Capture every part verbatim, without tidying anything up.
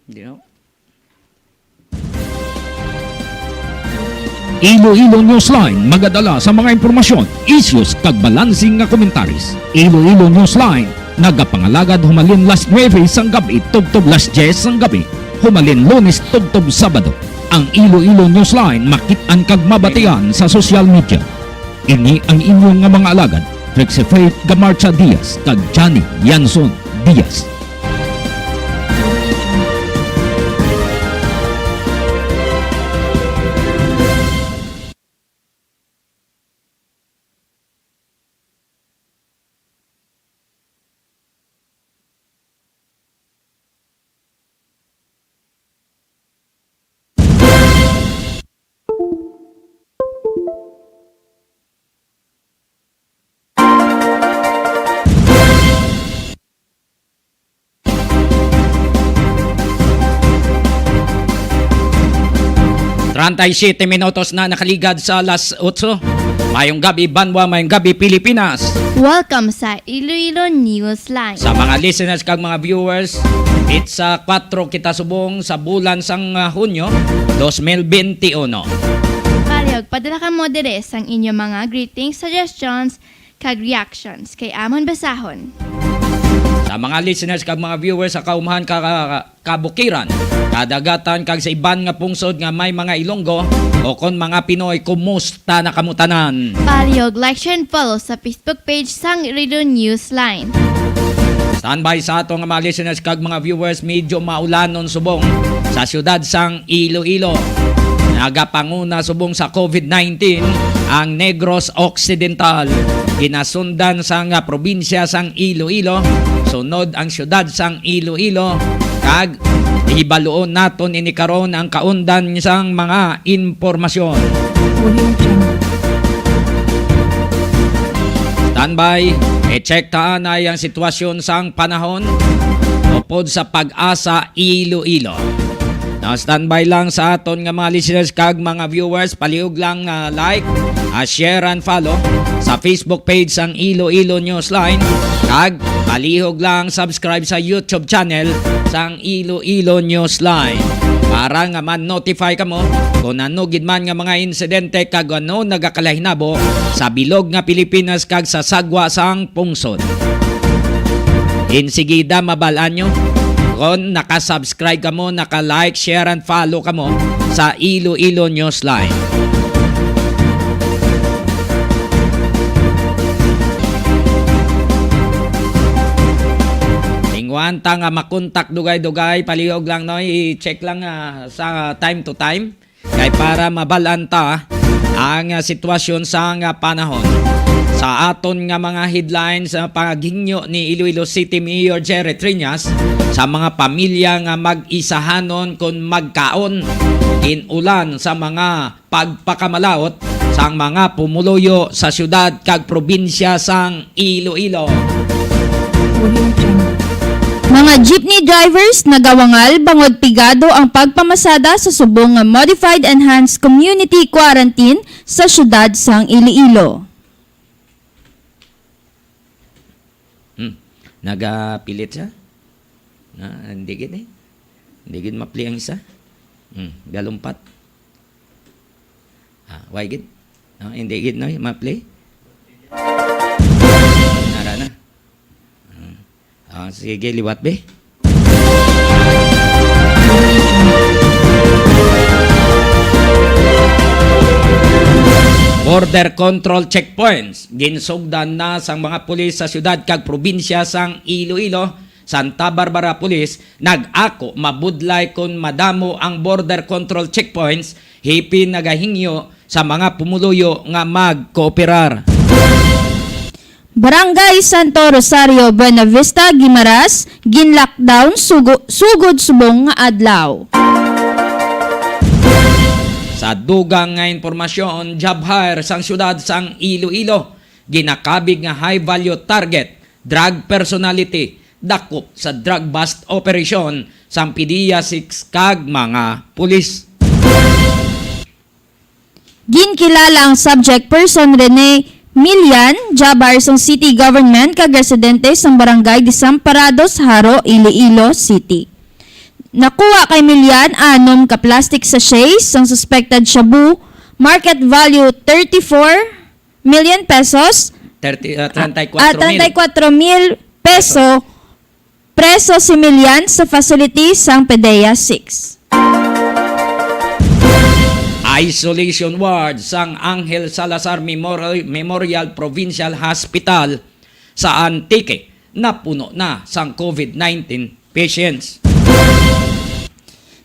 Di, no? Iloilo Newsline magadala sa mga impormasyon, issues, kag balansing nga commentaries. Iloilo Newsline nagapangalagad humalin las nuebe sang gab-i tubtob las diyes sang gab-i, humalin Lunes tubtob Sabado. Ang Iloilo Newsline makit-an kag mabatian sa social media. Ini ang inyo nga mga alagad, Trixie Faith Gamarcha Diaz kag Johnny Yanson Diaz. Treinta y siete minutos na nakaligad sa alas otso. Mayong gabi, banwa. Mayong gabi, Pilipinas. Welcome sa Iloilo Newsline. Sa mga listeners kag mga viewers, it's, ah, kwatro kita subong sa bulan sang, ah, Hunyo, dos mil benti uno. Palihog, padala kamo diri sang inyo mga greetings, suggestions, kag reactions kay amon basahon. Sa mga listeners kag mga viewers sa kaumhan ka, ka, kabukiran, kadagatan kag sa iban nga pungsod nga may mga Ilonggo o kon mga Pinoy, kumusta na kamo tanan? Palihog, like, share, and follow sa Facebook page sang Iloilo Newsline. Standby sa ato nga mga listeners kag mga viewers, medyo maulanon subong sa siyudad sang Iloilo. Nagapanguna subong sa covid nineteen ang Negros Occidental. Ginasundan sang probinsya sang Iloilo, sunod ang siyudad sang Iloilo, kag hibaluon naton ini karon ang kaundan sang mga impormasyon. Audio Jungle. Standby, i-check ta anay ang sitwasyon sang panahon upod sa PAGASA Iloilo. Now, standby lang sa aton nga mga listeners kag mga viewers. Palihog lang, ah, like, ah, share and follow sa Facebook page sang Iloilo Newsline. Kag palihog lang subscribe sa YouTube channel sang Iloilo Newsline para nga ma-notify kamo kung ano gid man nga mga insidente kag ano nagakalahinabo sa bilog nga Pilipinas kag sa sagwa sang pungsod. Insigida mabal-an nyo kon nakasubscribe kamo, naka-like, share, and follow kamo sa Iloilo Newsline. Ingwan ta nga makontak dugay-dugay, palihog lang, no, i-check lang, ah, sa time to time. Kay para mabal-an ta ang, ah, sitwasyon sa nga panahon. Sa aton nga mga headlines, ah, paghingyo ni Iloilo City Mayor Jerry Triñas sa mga pamilya nga mag-isahanon kon magkaon, gin-ulan sa mga pagpakamalaut sang mga pumuluyo sa siyudad kag probinsya sang Iloilo. Mga jeepney drivers nagawangal bangod pigado ang pagpamasada sa subong nga Modified Enhanced Community Quarantine sa siyudad sang Iloilo. Hmm. Nagapilit siya? Na, hindi gid eh. Hindi gid mapli ang isa. Hmm. Galumpat. Ah, why gid? No, hindi gid, no, ma-play. Nara na. Hmm. Ah, sige, liwat, be. Border control checkpoints ginsugdan na sang mga pulis sa siyudad kag probinsya sang Iloilo. Santa Barbara Police nag-ako mabudlay kon madamo ang border control checkpoints, hipin nagahingyo sa mga pumuluyo nga magkooperar. Barangay Santo Rosario, Buenavista, Guimaras, gin-lockdown sugo-, sugod subong nga adlaw. Sa dugang nga impormasyon, job hire sang siyudad sang Iloilo, ginakabig nga high value target, drug personality, dakop sa drug bust operation sang PDEA six kag mga pulis. Ginkilala ang subject person Rene Milian, job hire sang city government kag residente sang barangay Desamparados, Jaro, Iloilo City. Nakuha kay Milian anom ka plastic sachets sang suspected shabu, market value thirty-four million pesos. Thirty, ah, treinta y cuatro mil. Ah, treinta y cuatro mil peso. Preso si Milian sa facility sang PDEA six. Isolation ward sang Angel Salazar Memorial, Memorial Provincial Hospital sa Antique napuno na sang COVID nineteen patients.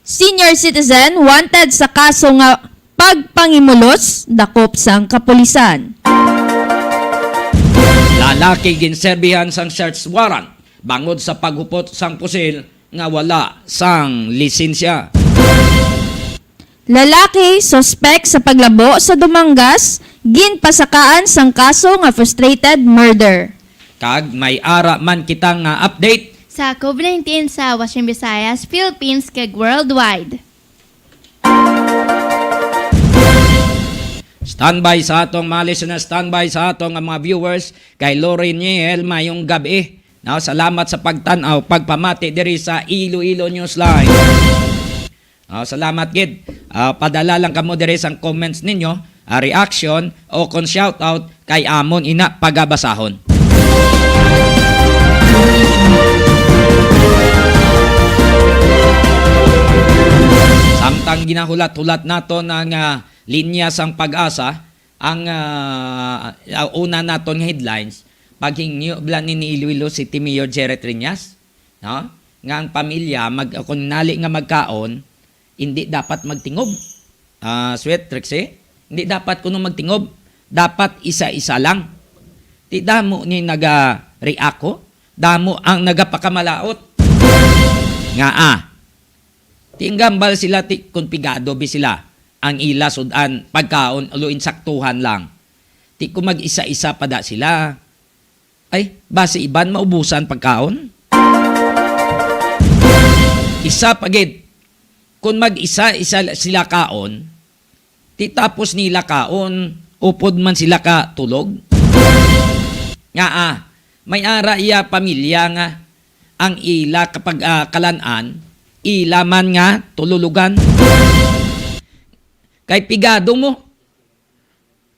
Senior citizen wanted sa kaso nga pagpangimulos dakop sang kapulisan. Lalaki ginserbihan sang search warrant bangod sa paghupot sang pusil nga wala sang lisensya. Lalaki suspek sa paglabo sa Dumangas ginpasakaan sang kaso nga frustrated murder. Kag may ara man kita nga update. Sa COVID nineteen sa Western Visayas, Philippines, kag worldwide. Standby sa atong mga listeners, standby sa atong mga viewers, kay Lorraine Niel, mayong gabi. Now, salamat sa pagtan-aw, pagpamati diri sa Iloilo Newsline. Ah, salamat gid. Ah, padala lang kamo diri sang comments ninyo, ah, reaction, o kon shoutout, kay amon ina pagabasahon. Samtang ginahulat-hulat naton ang, ah, linya sang pag-asa, ang, ah, ah, una naton nga headlines, paghingyo bala ni, ni Iloilo City Mayor Jerry Triñas, no? Nga ang pamilya, mag-, kung nali nga magkaon, hindi dapat magtingob. Ah, Sweet Trixie, hindi dapat kuno magtingob. Dapat isa-isa lang. Ti damo ni naga-react ko. Damo ang nagapakamalaot. Nga, ah, ti ang gambal sila, ti kon pigado bi sila, ang ila sud-an, pagkaon, ulo insaktuhan lang. Ti kung mag-isa-isa pa da sila, ay, basi iban maubusan pagkaon? Isa pa gid, kung mag-isa-isa sila kaon, ti tapos nila kaon, upod man sila ka tulog? Nga, ah, may ara iya pamilya nga ang ila kapag, ah, kalan-an, ila man nga tululugan. Kay pigado mo.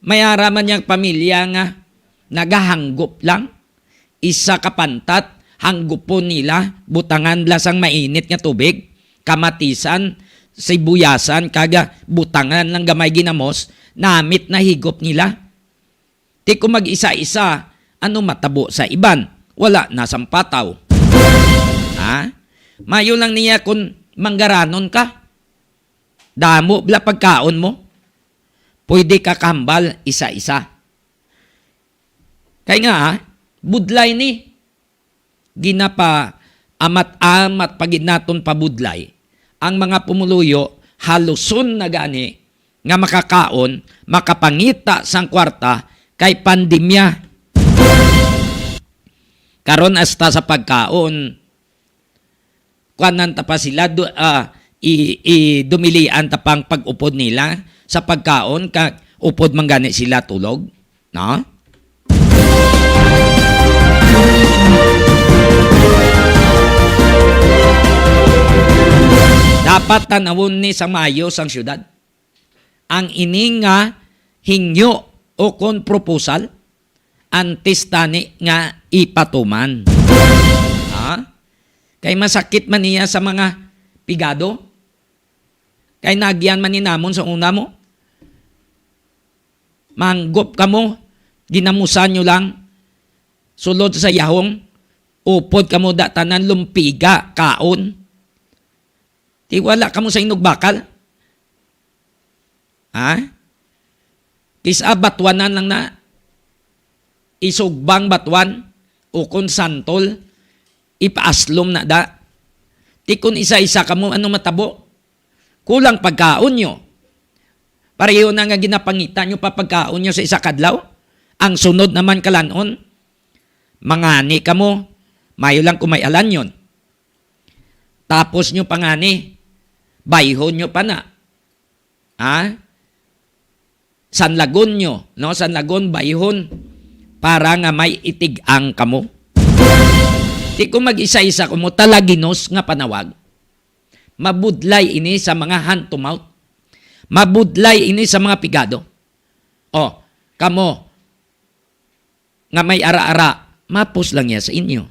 May ara man yang pamilya nga nagahanggop lang. Isa ka pantat, hanggupon nila, butangan la sang mainit nga tubig, kamatisan, sibuyasan, kag butangan lang gamay ginamos, namit na higop nila. Ti kung mag-isa-isa, ano matabo sa iban? Wala na sang pataw. Ha? Mayo lang niya kung manggaranon ka. Damo bala pagkaon mo. Pwede ka kahambal isa-isa. Kay nga, budlay ni. Ginapaamat-amat pa gid naton pabudlay ang mga pumuluyo, haluson na gani nga makakaon, makapangita sang kwarta kay pandemya. Karon hasta sa pagkaon, kuanan ta pa sila, du-, ah, i-, i-, dumilian ta pang pag-upod nila sa pagkaon, kag upod man gani sila tulog, no? Dapat tan-awon ni sa maayo sang syudad ang ini nga hingyo o kon proposal antes tani nga ipatuman. Ha? Kay masakit man niya sa mga pigado. Kay naagyan man ni namon sa una mo. Manggop kamo, ginamusan nyo lang. Sulod sa yahong, upod kamo da tanan lumpiga, kaon. Ti wala kamo sa inugbakal. Ha? Kis-a batuanan lang na. Isugbang batuan, ukon santol, ipaaslom na da. Ti kun isa-isa kamo, ano matabo? Kulang pagkaon nyo. Pareho na nga ginapangita nyo pa pagkaon nyo sa isa kadlaw. Ang sunod naman kalan-on, mangani kamo, mayo lang kung may alanyon. Tapos nyo pangani, bayhon nyo pa na. Ha? Sanlagon nyo, no? Sanlagon, bayhon, para nga may itig-ang kamo. Ti kung mag-isa-isa kamo, talaginos nga panawag. Mabudlay ini sa mga hand to mouth. Mabudlay ini sa mga pigado. O, kamo nga may ara-ara, mapos lang niya sa inyo.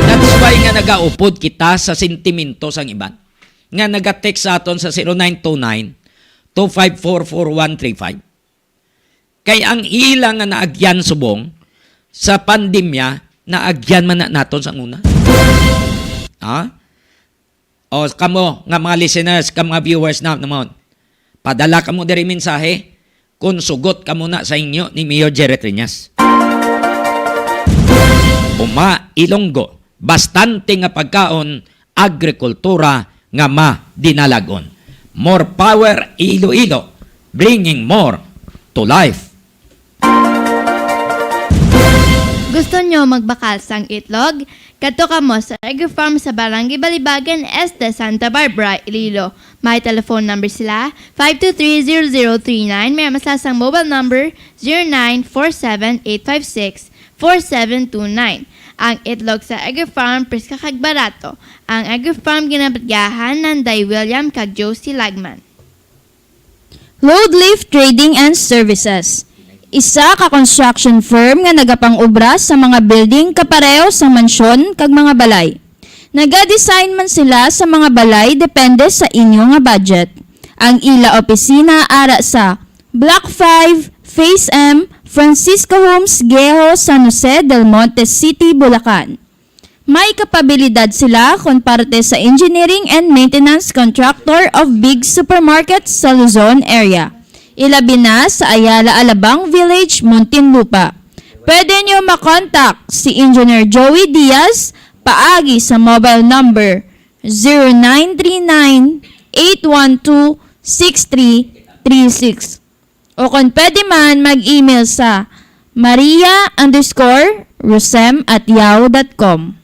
That's why nga nagaupod kita sa sentimento sang iban. Nga nagatext sa aton sa zero nine two nine, two five four, four one three five. Kay ang ila nga naagyan subong sa pandemya, naagyan man na naton sa una. Ha? O kamo nga mga listeners, ka mga viewers na naman, padala kamo diri mensahe kung sugot kamo na sa inyo ni Mayor Jerry Triñas. Uma, Ilonggo, bastante nga pagkaon, agrikultura nga madinalagon. More power, Iloilo, bringing more to life. Gusto nyo magbakal sang itlog? Kadto kamo sa Egg Farm sa Barangay Balibagan, Este, Santa Barbara, Iloilo. May telephone number sila, five two three zero zero three nine. May masla sang mobile number, zero nine four seven eight five six four seven two nine. Ang itlog sa Egg Farm, preska kag barato. Ang Egg Farm ginabaligyahan Nanday William kag Josie Lagman. Load Lift Trading and Services, isa ka construction firm nga nagapang-obra sa mga building kapareho sang mansyon kag mga balay. Nagadesign man sila sa mga balay depende sa inyo nga budget. Ang ila opisina ara sa Block five, Phase M, Francisco Homes, Guejo, San Jose del Monte City, Bulacan. May kapabilidad sila kon parte sa engineering and maintenance contractor of big supermarkets sa Luzon area, ilabi na sa Ayala Alabang Village, Muntinlupa. Pwede nyo makontak si Engineer Joey Diaz paagi sa mobile number zero nine three nine, eight one two, six three three six. O kon pwede man, mag-email sa maria underscore rosem at yahoo dot com.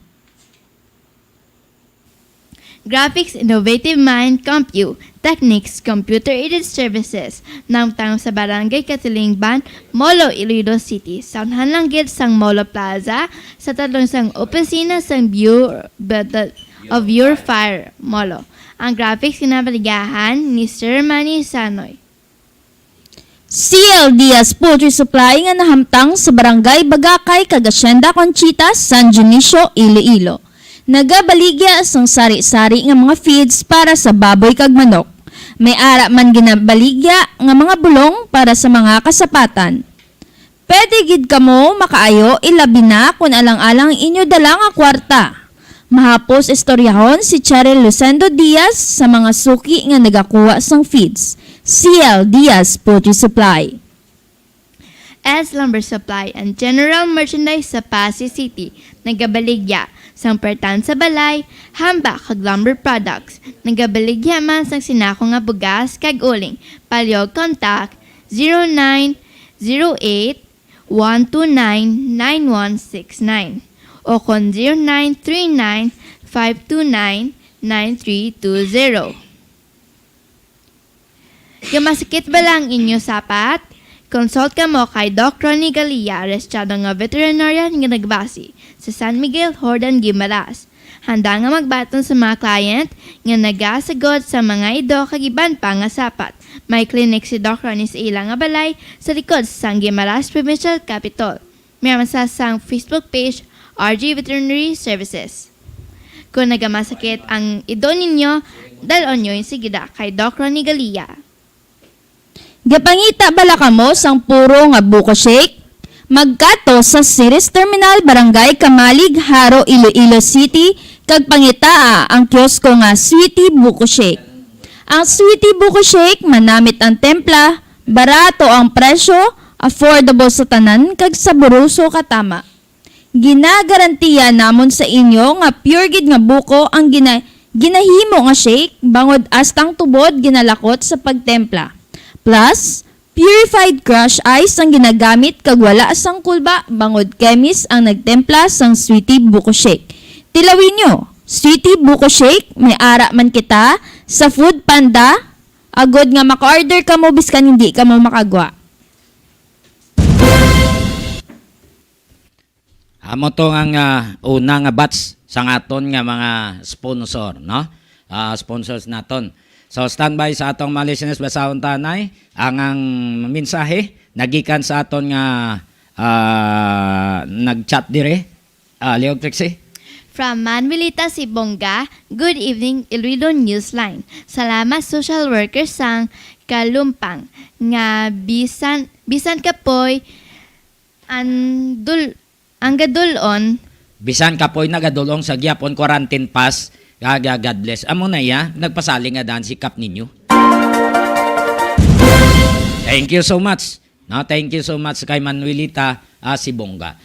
Graphics Innovative Mind Compu Techniques Computer Aided Services, nangtang sa Barangay Katilingban, Molo, Iloilo City. Sa unahan lang gid sang Molo Plaza, sa tadlong sang opisina sang Bureau of Your Fire, Molo. Ang graphics ginabaligyahan ni Sir Manny Sanoy. C L Diaz Poultry Supply nga nahamtang sa Barangay Bagakay kag Hacienda Conchita, San Dionisio, Iloilo. Nagabaligya sang sari-sari nga mga feeds para sa baboy kag manok. May ara man ginabaligya nga mga bulong para sa mga kasapatan. Pwede gid kamo makaayo, ilabi na kon alang-alang inyo dala nga kwarta. Mahapos istoryahon si Cheryl Lucendo Diaz sa mga suki nga nagakuha sang feeds. C L Diaz Poultry Supply. S Lumber Supply and General Merchandise sa Passi City nagabaligya sang pertan sa balay, hamba kag lumber products. Nagabaligya man sang sinako nga bugas kag uling. Palihog, contact zero nine zero eight one two nine nine one six nine o kon zero nine three nine five two nine nine three two zero. Gamasakit bala ang inyo sapat? Consult kamo kay Doc Ronnie Galia, rehistrado nga veterinarian nga nagbase sa San Miguel, Jordan, Guimaras. Handa nga magbaton sa mga client nga nagasagod sa mga ido kag iban pa nga sapat. May clinic si Doc Ronnie sa ila nga balay sa likod sang Guimaras Provincial Capitol. May masla sang Facebook page, R G Veterinary Services. Kung nagamasakit ang ido ninyo, dalon nyo insigida kay Doc Ronnie Galia. Gapangita bala kamo sang puro nga buko shake? Magkadto sa Ceres Terminal, Barangay Camalig, Jaro, Iloilo City, kag pangitaa ang kiosko nga Sweetie Buko Shake. Ang Sweetie Buko Shake, manamit ang templa, barato ang presyo, affordable sa tanan, kag saboroso katama. Ginagarantiya namon sa inyo nga pure gid nga buko ang gina-, ginahimo nga shake, bangod hasta ang tubod ginalakot sa pagtempla. Plus, purified crush ice ang ginagamit kag wala sang kulba, bangod chemist ang nagtempla sang Sweetie Buko Shake. Tilawi nyo, Sweetie Buko Shake, may ara man kita sa Food Panda, agod nga maka-order kamo biskan hindi kamo makagwa. Amo to ang, ah, una nga batch sang aton nga mga sponsor, no? Ah, sponsors naton. So, standby sa atong mga listeners, basahon ta anay ang, ang mensahe nagikan sa aton nga, ah, nag-chat dire. Ah, Leon Trixie. From Manuelita Sibonga, "Good evening, Iloilo Newsline. Salamat, social worker sang Kalumpang nga bisan, bisan kapoy ang dul-, ang gadulon." Bisan kapoy nagadulong sa gihapon quarantine pass, ga-, ga-, God bless. Amo na iya, nagpasalig nga dan si Kap ninyo. Thank you so much. No, thank you so much kay Manuelita, ah, Sibonga.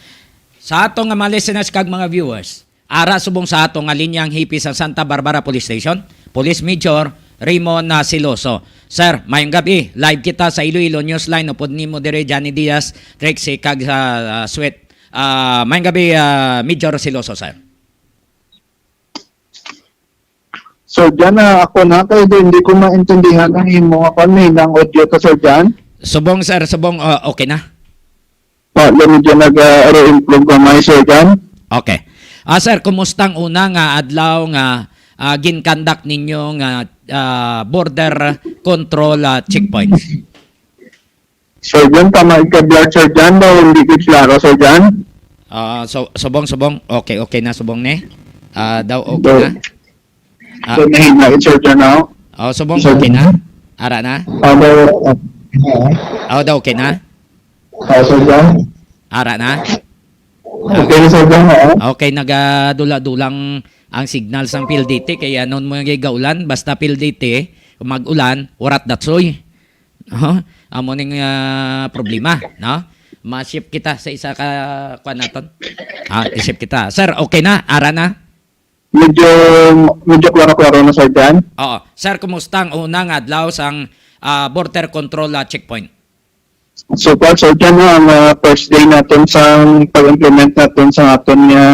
Sa ato nga mga listeners kag mga viewers, ara subong sa ato nga linyang hipi sa Santa Barbara Police Station, Police Major Raymond, ah, Siloso. Sir, mayong gabi. Live kita sa Iloilo Newsline. Upod nimo dire, Johnny Diaz, Trixie, kag sa, ah, Sweet. Ah, mayong gabi, ah, Major Siloso, sir. Sir Jan, ah, ako na kay di, hindi ko maintindihan ang imo nga kwan, may nang audio ka, Sir Jan? Subong, sir, subong, ah, okay na? Pa, medyo nag, ah, re-improve gamay, Sir Jan. Okay. Ah, sir, kumusta ang una nga adlaw nga, ah, ginkandak ninyo nga, ah, border control, ah, checkpoint? Sir Jan, tama ka blur, Sir Jan, daw hindi ko klaro, Sir Jan. Ah, so, subong, subong. Okay, okay na, subong ni. Ah, daw okay Daw. na. Ah. So, mahina, Sir Jan, now. Oh, subong Sir okay na. Ara na. Amo, Oh, daw okay na. Ah, Sir Jan. Ara na. Okay na, Sir Jan, ha? Okay, nagadula-dulang ang signal sang P L D T kay anon mo gaulan, basta P L D T, kung mag-ulan, warat datsoy. No? Amo ning, ah, problema, no? Ma-shift kita sa isa ka, kuwan naton. Ah, i-shift kita. Sir, okay na? Ara na? Medyo, medyo klaro-klaro na, Sir Jan. Oo. Sir, kumusta ang una nga adlaw sang, ah, border control, ah, checkpoint? So far, Sir Jan, no, ang, ah, first day naton sa pag-implement naton sa aton nga,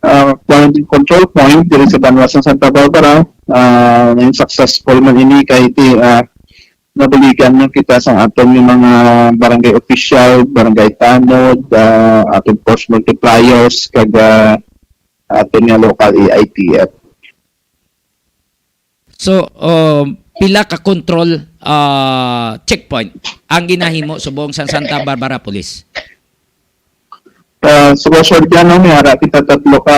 ah, quarantine control point diri sa banwa sa Santa Barbara, ah, naging successful man ini kay ti, ah, nabuligan man kita sa aton nga mga barangay official, barangay tanod, ah, aton force multipliers, kag, ah, aton nga local A I T F. So, um, pila ka control, ah, checkpoint ang ginahimo subong sa Santa Barbara Police? Ah, sa Sir Jan, no, may ara kita tatlo ka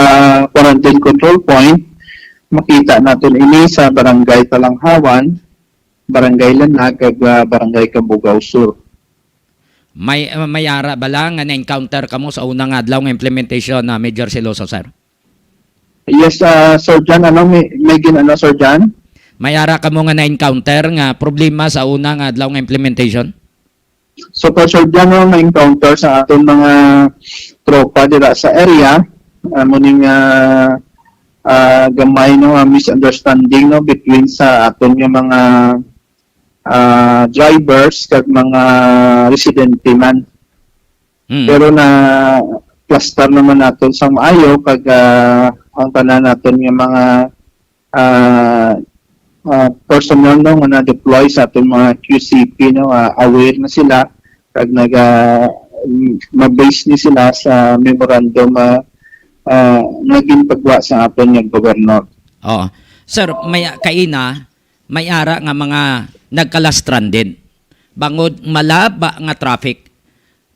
quarantine control point. Makita naton ini sa Barangay Talanghawan, Barangay Lanag, kag, ah, Barangay Cabugao Sur. May, ah, may ara bala nga na-encounter kamo sa una nga adlaw nga implementation, ah, Major Siloso, sir? Yes, ah, Sir Jan, ano, may, may gin-, ano, Sir Jan? May ara kamo nga na-encounter nga problema sa una nga adlaw nga implementation? So, for Sir Jan, no, na-encounter sa aton mga tropa dira sa area, amo ning, ah, ah, gamay, no, ah, misunderstanding, no, between sa aton nga mga, ah, drivers kag mga residente man. Mm. Pero na cluster naman naton sa maayo kag, ah, ang tanan naton nga mga, ah, ah, personnel, no, nga na-deploy sa aton mga Q C P, no, ah, aware na sila kag naga, mm, ma-base ni sila sa memorandum, ah, ah, nga ginpagwa sa aton nga gobernador. Oo. Sir, may kaina, may ara nga mga nagkala-stranded bangod malaba nga traffic.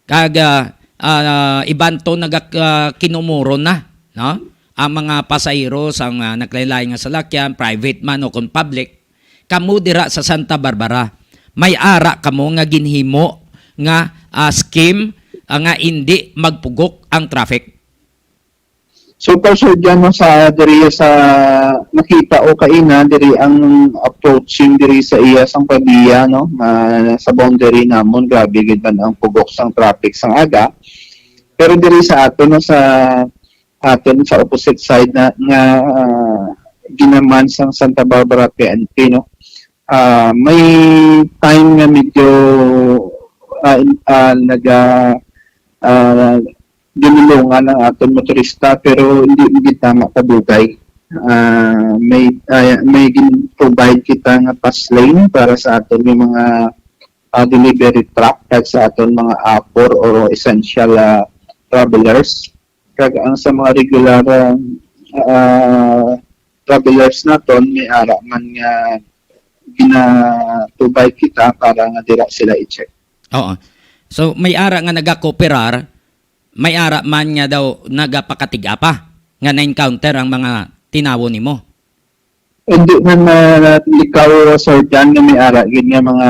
Kag, ah, ah, iban to naga-, ah, kinumuron na, no? Ang mga pasahero sa mga naglain-lain nga salakyan, private man o kon public, kamo dira sa Santa Barbara, may ara kamo nga ginhimo nga, ah, scheme, ah, nga indi magpugok ang traffic? So, for Sir Jan, no, sa diri sa nakita o kaina, diri ang approaching diri sa iya sang Pavia, no, ah, sa boundary namon, grabe gid man ang pugok sang traffic sang aga. Pero diri sa aton, no, sa aton sa opposite side na nga, ah, ginaman sang Santa Barbara P N P, no, ah, may time nga medyo, ah, in-, ah, naga, ah, ginulungan ang aton motorista, pero hindi gid tama kadugay. Ah, may, ah, may gin-provide kita nga pass lane para sa aton nga mga, ah, delivery truck kag sa aton mga apor or essential, ah, travelers. Kag ang sa mga regular, ah, ah, travelers naton, may ara man nga ginatubay kita para nga dira sila i-check. Oo. So, may ara nga nagakooperar, may ara man nga daw nagapakatiga pa nga na-encounter ang mga tinawo nimo? Hindi man malikaw, Sir John, nga may ara gid nga mga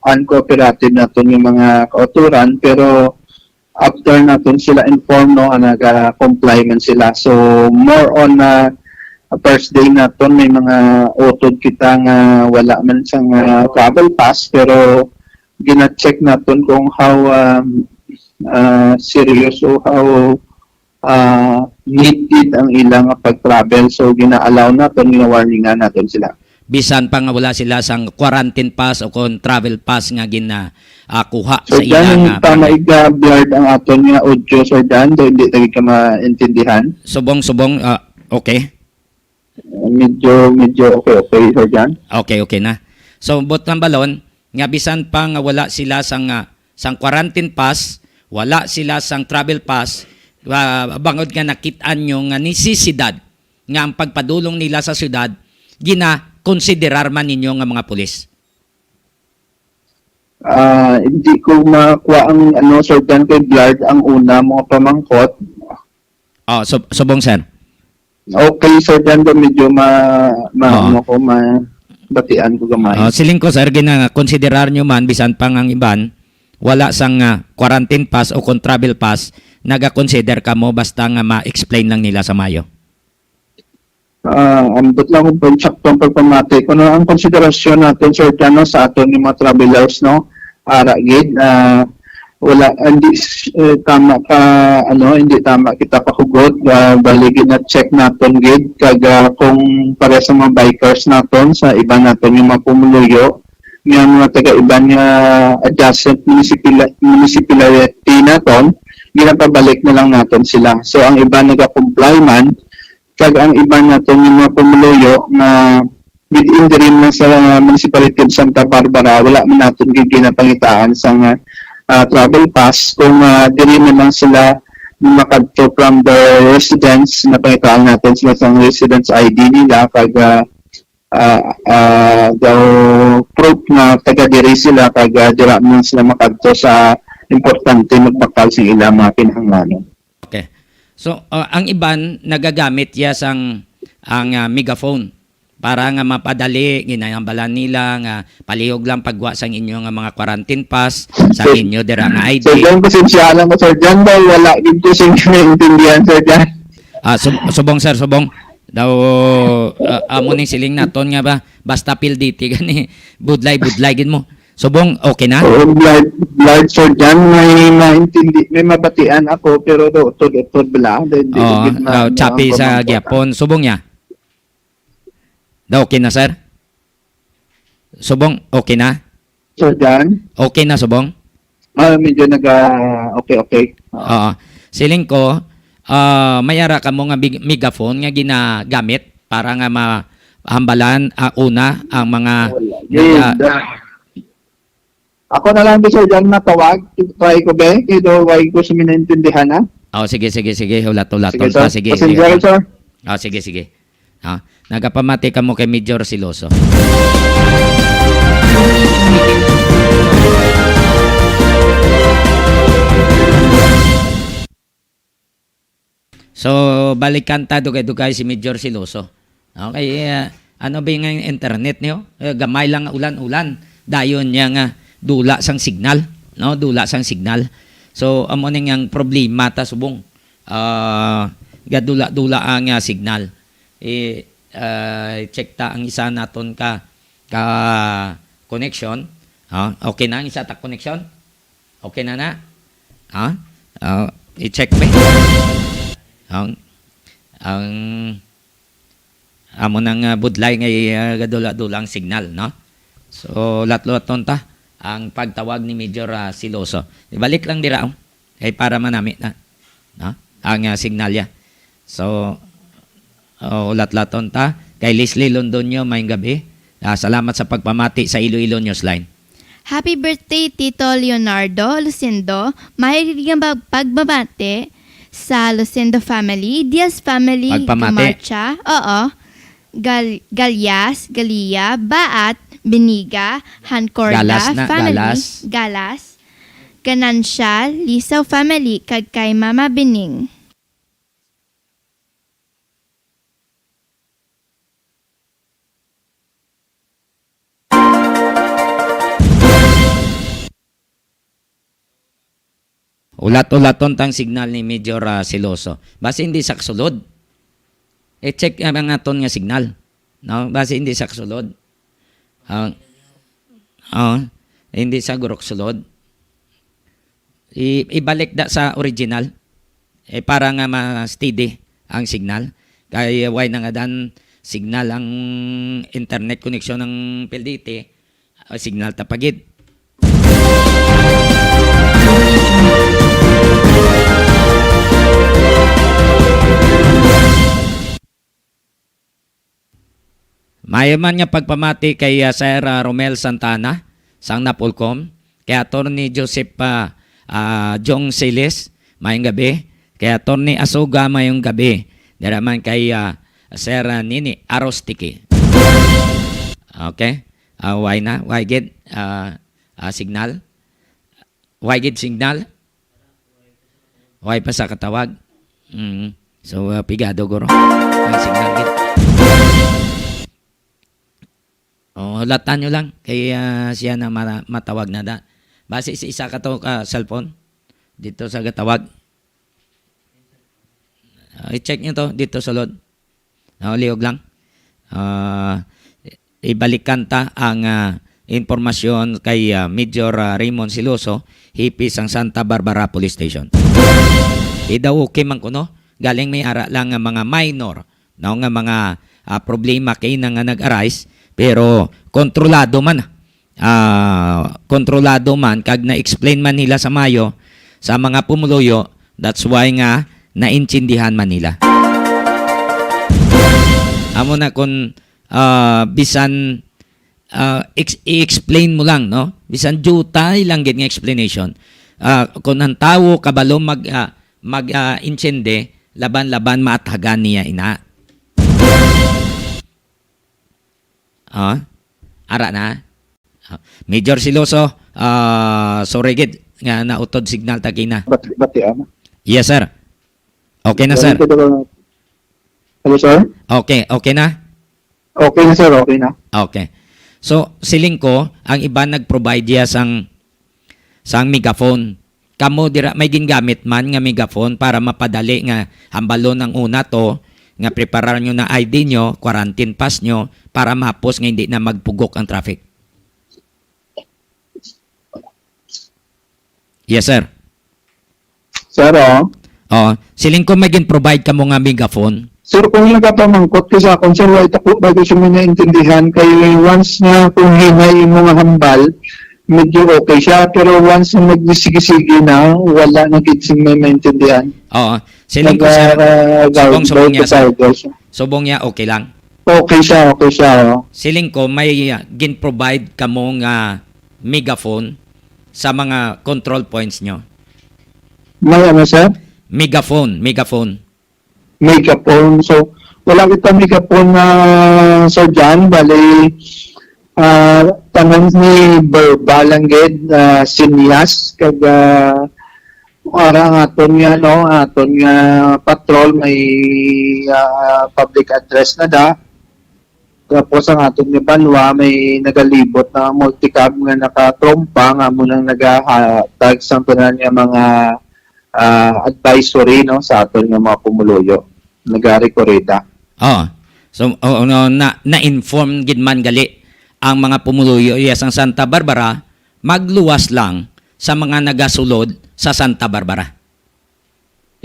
uncooperative naton yung mga kauturan, pero after naton sila inform, no, nga naga-comply man sila. So, more on, ah, first day naton, may mga utod kita nga wala man sang, ah, travel pass, pero gina-check naton kung how, um, ah, serious o how, ah, needed ang ila nga pag-travel. So, gina-allow naton, gina-warningan naton sila. Bisan pa nga wala sila sang quarantine pass o kon travel pass nga gina, ah, kuha So, sa ila dahil nga tama barangay. Iga-blurred ang aton nga audio, Sir Dan, dahil hindi tayo ka maintindihan. Subong, subong, ah, okay. Medyo, medyo okay, okay, Sir Dan. Okay, okay na. So, buot hambalon, nga bisan pa nga wala sila sang, ah, sang quarantine pass, wala sila sang travel pass, ah, bangod nga nakit-an nyo nga nisisidad nga ang pagpadulong nila sa syudad, ginakonsiderar man ninyo nga mga pulis? Ah, hindi ko makuha ang, ano, Sir Dan, kay blurred ang una mo nga pamangkot. Oh, sub-, subong, sir. Okay, Sir Dan, medyo ma-, ma-, Oo. ano ko, mabatian ko gamay. Oh, siling ko, sir, ginakonsiderar nyo man, bisan pa nga ang iban, wala sang, ah, quarantine pass o kon travel pass, naga-consider kamo basta nga ma-explain lang nila sa mayo. Ah, ambot lang kung pwede sakto ang pagpamati. Kuno ang konsiderasyon natin, Sir Jan, no, sa aton nga mga travelers, no? Ara gid, ah, wala, hindi, eh, tama ka, ano, hindi tama kita pahugot. Ah, bali gid na-check naton gid, kag, ah, kung para sa mga bikers naton, sa iba naton nga mga pumuluyo, nga mga taga-iban nga adjacent municipal-, municipality naton, ginapabalik na lang naton sila. So, ang iba naga-comply man, kag ang iban naton nga mga pumuluyo nga within the realm lang sa Municipality of Santa Barbara, wala man naton gid ginapangitaan sang, ah, travel pass kung, ah, diri na lang sila makadto from their residence, napangitaan naton sila sang residence I D nila, kag, ah, ah, ah, daw proof nga taga diri sila, kag, ah, dira man sila makadto sa importante magbakal sa ilang mga kinahanglanon. Okay. So, ah, ang iban nagagamit ya sang ang, ah, megaphone para nga mapadali, ginahambalan nila nga palihog lang pagwa sang inyo nga mga quarantine pass, sa Sir, inyo dira nga I D. Sir John, pasensya lang ko, Sir John, dahil wala gid ko siya naintindihan, Sir John. Ah, sub-, subong, sir, subong. Daw, ah, amo ning siling naton nga ba, basta pilditi gani, budlay, budlay gid mo. Subong, okay na? Oo, blurred, blurred, Sir John. May maintindi, may mabatian ako, pero do, utod-utod bala. Then, di Oo, gid ma-, ah, choppy ma-, sa ma-, gyapon. Subong niya. Da, okay na, sir? Subong, okay na? Sir John? Okay na, subong? Ah, medyo naga, okay, okay. Oo. Siling ko, ah, may ara kamo nga mig-, megaphone nga ginagamit para nga mahambalan, ah, una ang mga Wala. naga- Gid, ah, ako na lang, Sir John, matawag. Try ko, be. Kay do, wag ko sa minaintindihan, ha? Oh, sige, sige, sige. Hulat-hulat Sige, ta. sir. Sige, Pasensya sige. ka, sir. Oh, sige, sige. Ah, nagapamati kamo kay Major Siloso. So, balikan ta dugay-dugay si Major Siloso. Okay, eh, ano ba yung internet niyo? Eh, gamay lang ulan-ulan. Dayon niya nga dula sang signal, no? Dula sang signal. So, amo ning ang problema ta subong. Ah, gadula-dula ang, ah, signal. I, ah, check ta ang isa naton ka, ka connection. Ah, okay na ang isa ta connection? Okay na na? Ah? Ah, i-check pa. Ang, ang, amo nang, ah, budlay nga, ah, gadula-dula ang signal, no? So, latluton ta ang pagtawag ni Major, ah, Siloso. Ibalik lang dira, oh. Kay para manami na, no? Ang, ah, signal ya. So, oh, latlaton ta. Kay Leslie Londonio, maayong gabi. Ah, salamat sa pagpamati sa Iloilo Newsline. Happy birthday, Tito Leonardo, Lucindo. Mahilig nga mag-, pagmamati sa Lucindo family, Diaz family, Pagpamati. Gamarcha, oo, Gal-, Galyas, Galia, Baat, Biniga, Hancorda Galas na, family, Galas. Galas, Ganancial, Lisaw family, kag kay Mama Bining. Ulat-ulaton tang signal ni Major, ah, Siloso. Basi hindi sa kasulod. I-check ang aton nga signal. No? Basi hindi sa kasulod. Ah, oh, hindi sa gurok sulod. I-, ibalik da sa original. Eh, para nga ma-steady ang signal. Kay way na nga dan signal ang internet connection ng P L D T, ah, signal ta pa gid. Maayo man nga pagpamati kay, ah, Sir, ah, Romel Santana sang Napolcom, kay Attorney Joseph, ah, ah, Jong Siles, mayong gabi, kay Attorney Asuga, mayong gabi, dira man kay, ah, Sir, ah, Nini Arostiki. Okay? Ah, why na? Why gid? Ah, ah, signal? Why gid signal? Why pa sa katawag? Mm. So, uh, pigado, guro. Ang signal gid. Oh, hulatan nyo lang. Kay, ah, siya na mara-, matawag na da. Basi sa isa ka to ka cellphone. Dito sa gatawag. Ah, i-check nyo to. Dito sulod. No, liog lang. Ah, ibalikan ta ang, ah, impormasyon kay, ah, Major, ah, Raymond Siloso, hepe sang Santa Barbara Police Station. Di daw okay man kuno, galing may ara lang nga mga minor, no, nga mga, ah, problema kay na nga nag-arise, pero kontrolado man. Ah, kontrolado man kag na-explain man nila sa mayo sa mga pumuluyo, that's why nga naintindihan man nila. Amo na kun, ah, bisan, ah, ex-, i-explain mo lang, no? Bisan diutay lang gid nga explanation. Ah, kun ang tawo kabalo mag, ah, mag, ah, intindi, laban-laban maathagan niya ina. Ah, ara na. Ah, Major Siloso, ah, sorry gid nga nautod signal ta kina. Bati, bati, ano? Yes, sir. Okay na, sir. Ganito daw. Hello, sir? Okay, okay na? Okay na, sir. Okay na. Okay. So, siling ko, ang iban nag-provide diya sang, sang megaphone. Kamo dira may gingamit man nga megaphone para mapadali nga hambalon ang una to, nga preparar nyo na I D nyo, quarantine pass nyo, para mahapos nga hindi na magpugok ang traffic. Yes, sir. Sir, oh. Oh, siling ko may gin-provide kamo nga megaphone. Sir, kung nagapamangkot ka sa akon, sir, wala ta ko, bago siya mo naintindihan. Kay once nga kung hinay mo nga hambal, medyo okay siya. Pero once nga nagsige-sige na, wala na gid sing may maintindihan. Oo. Siling ko, sir, Nag-, ah, subong, subong niya, sir. Subong niya, okay lang. Okay siya, okay siya, oh. Siling ko, may, ah, gin-provide kamo nga megaphone sa mga control points nyo? May ano, sir? Megaphone, megaphone. Megaphone. So, wala kita megaphone na, Sir John. Bali, ah, tanan ni verbal lang gid, ah, sinyas, kag, ah, ara ang aton nga, no, aton nga patrol may, ah, public address na da. Tapos ang aton nga banwa may nagalibot na multicab nga nakatrompa nga amo nang nagahatag sang tanan nga mga, ah, advisory, no, sa aton nga mga pumuluyo. Nagarekoreda. Oh. So, oh, no, na, na-inform gid man gali ang mga pumuluyo iya sang Santa Barbara, magluwas lang sa mga nagasulod sa Santa Barbara.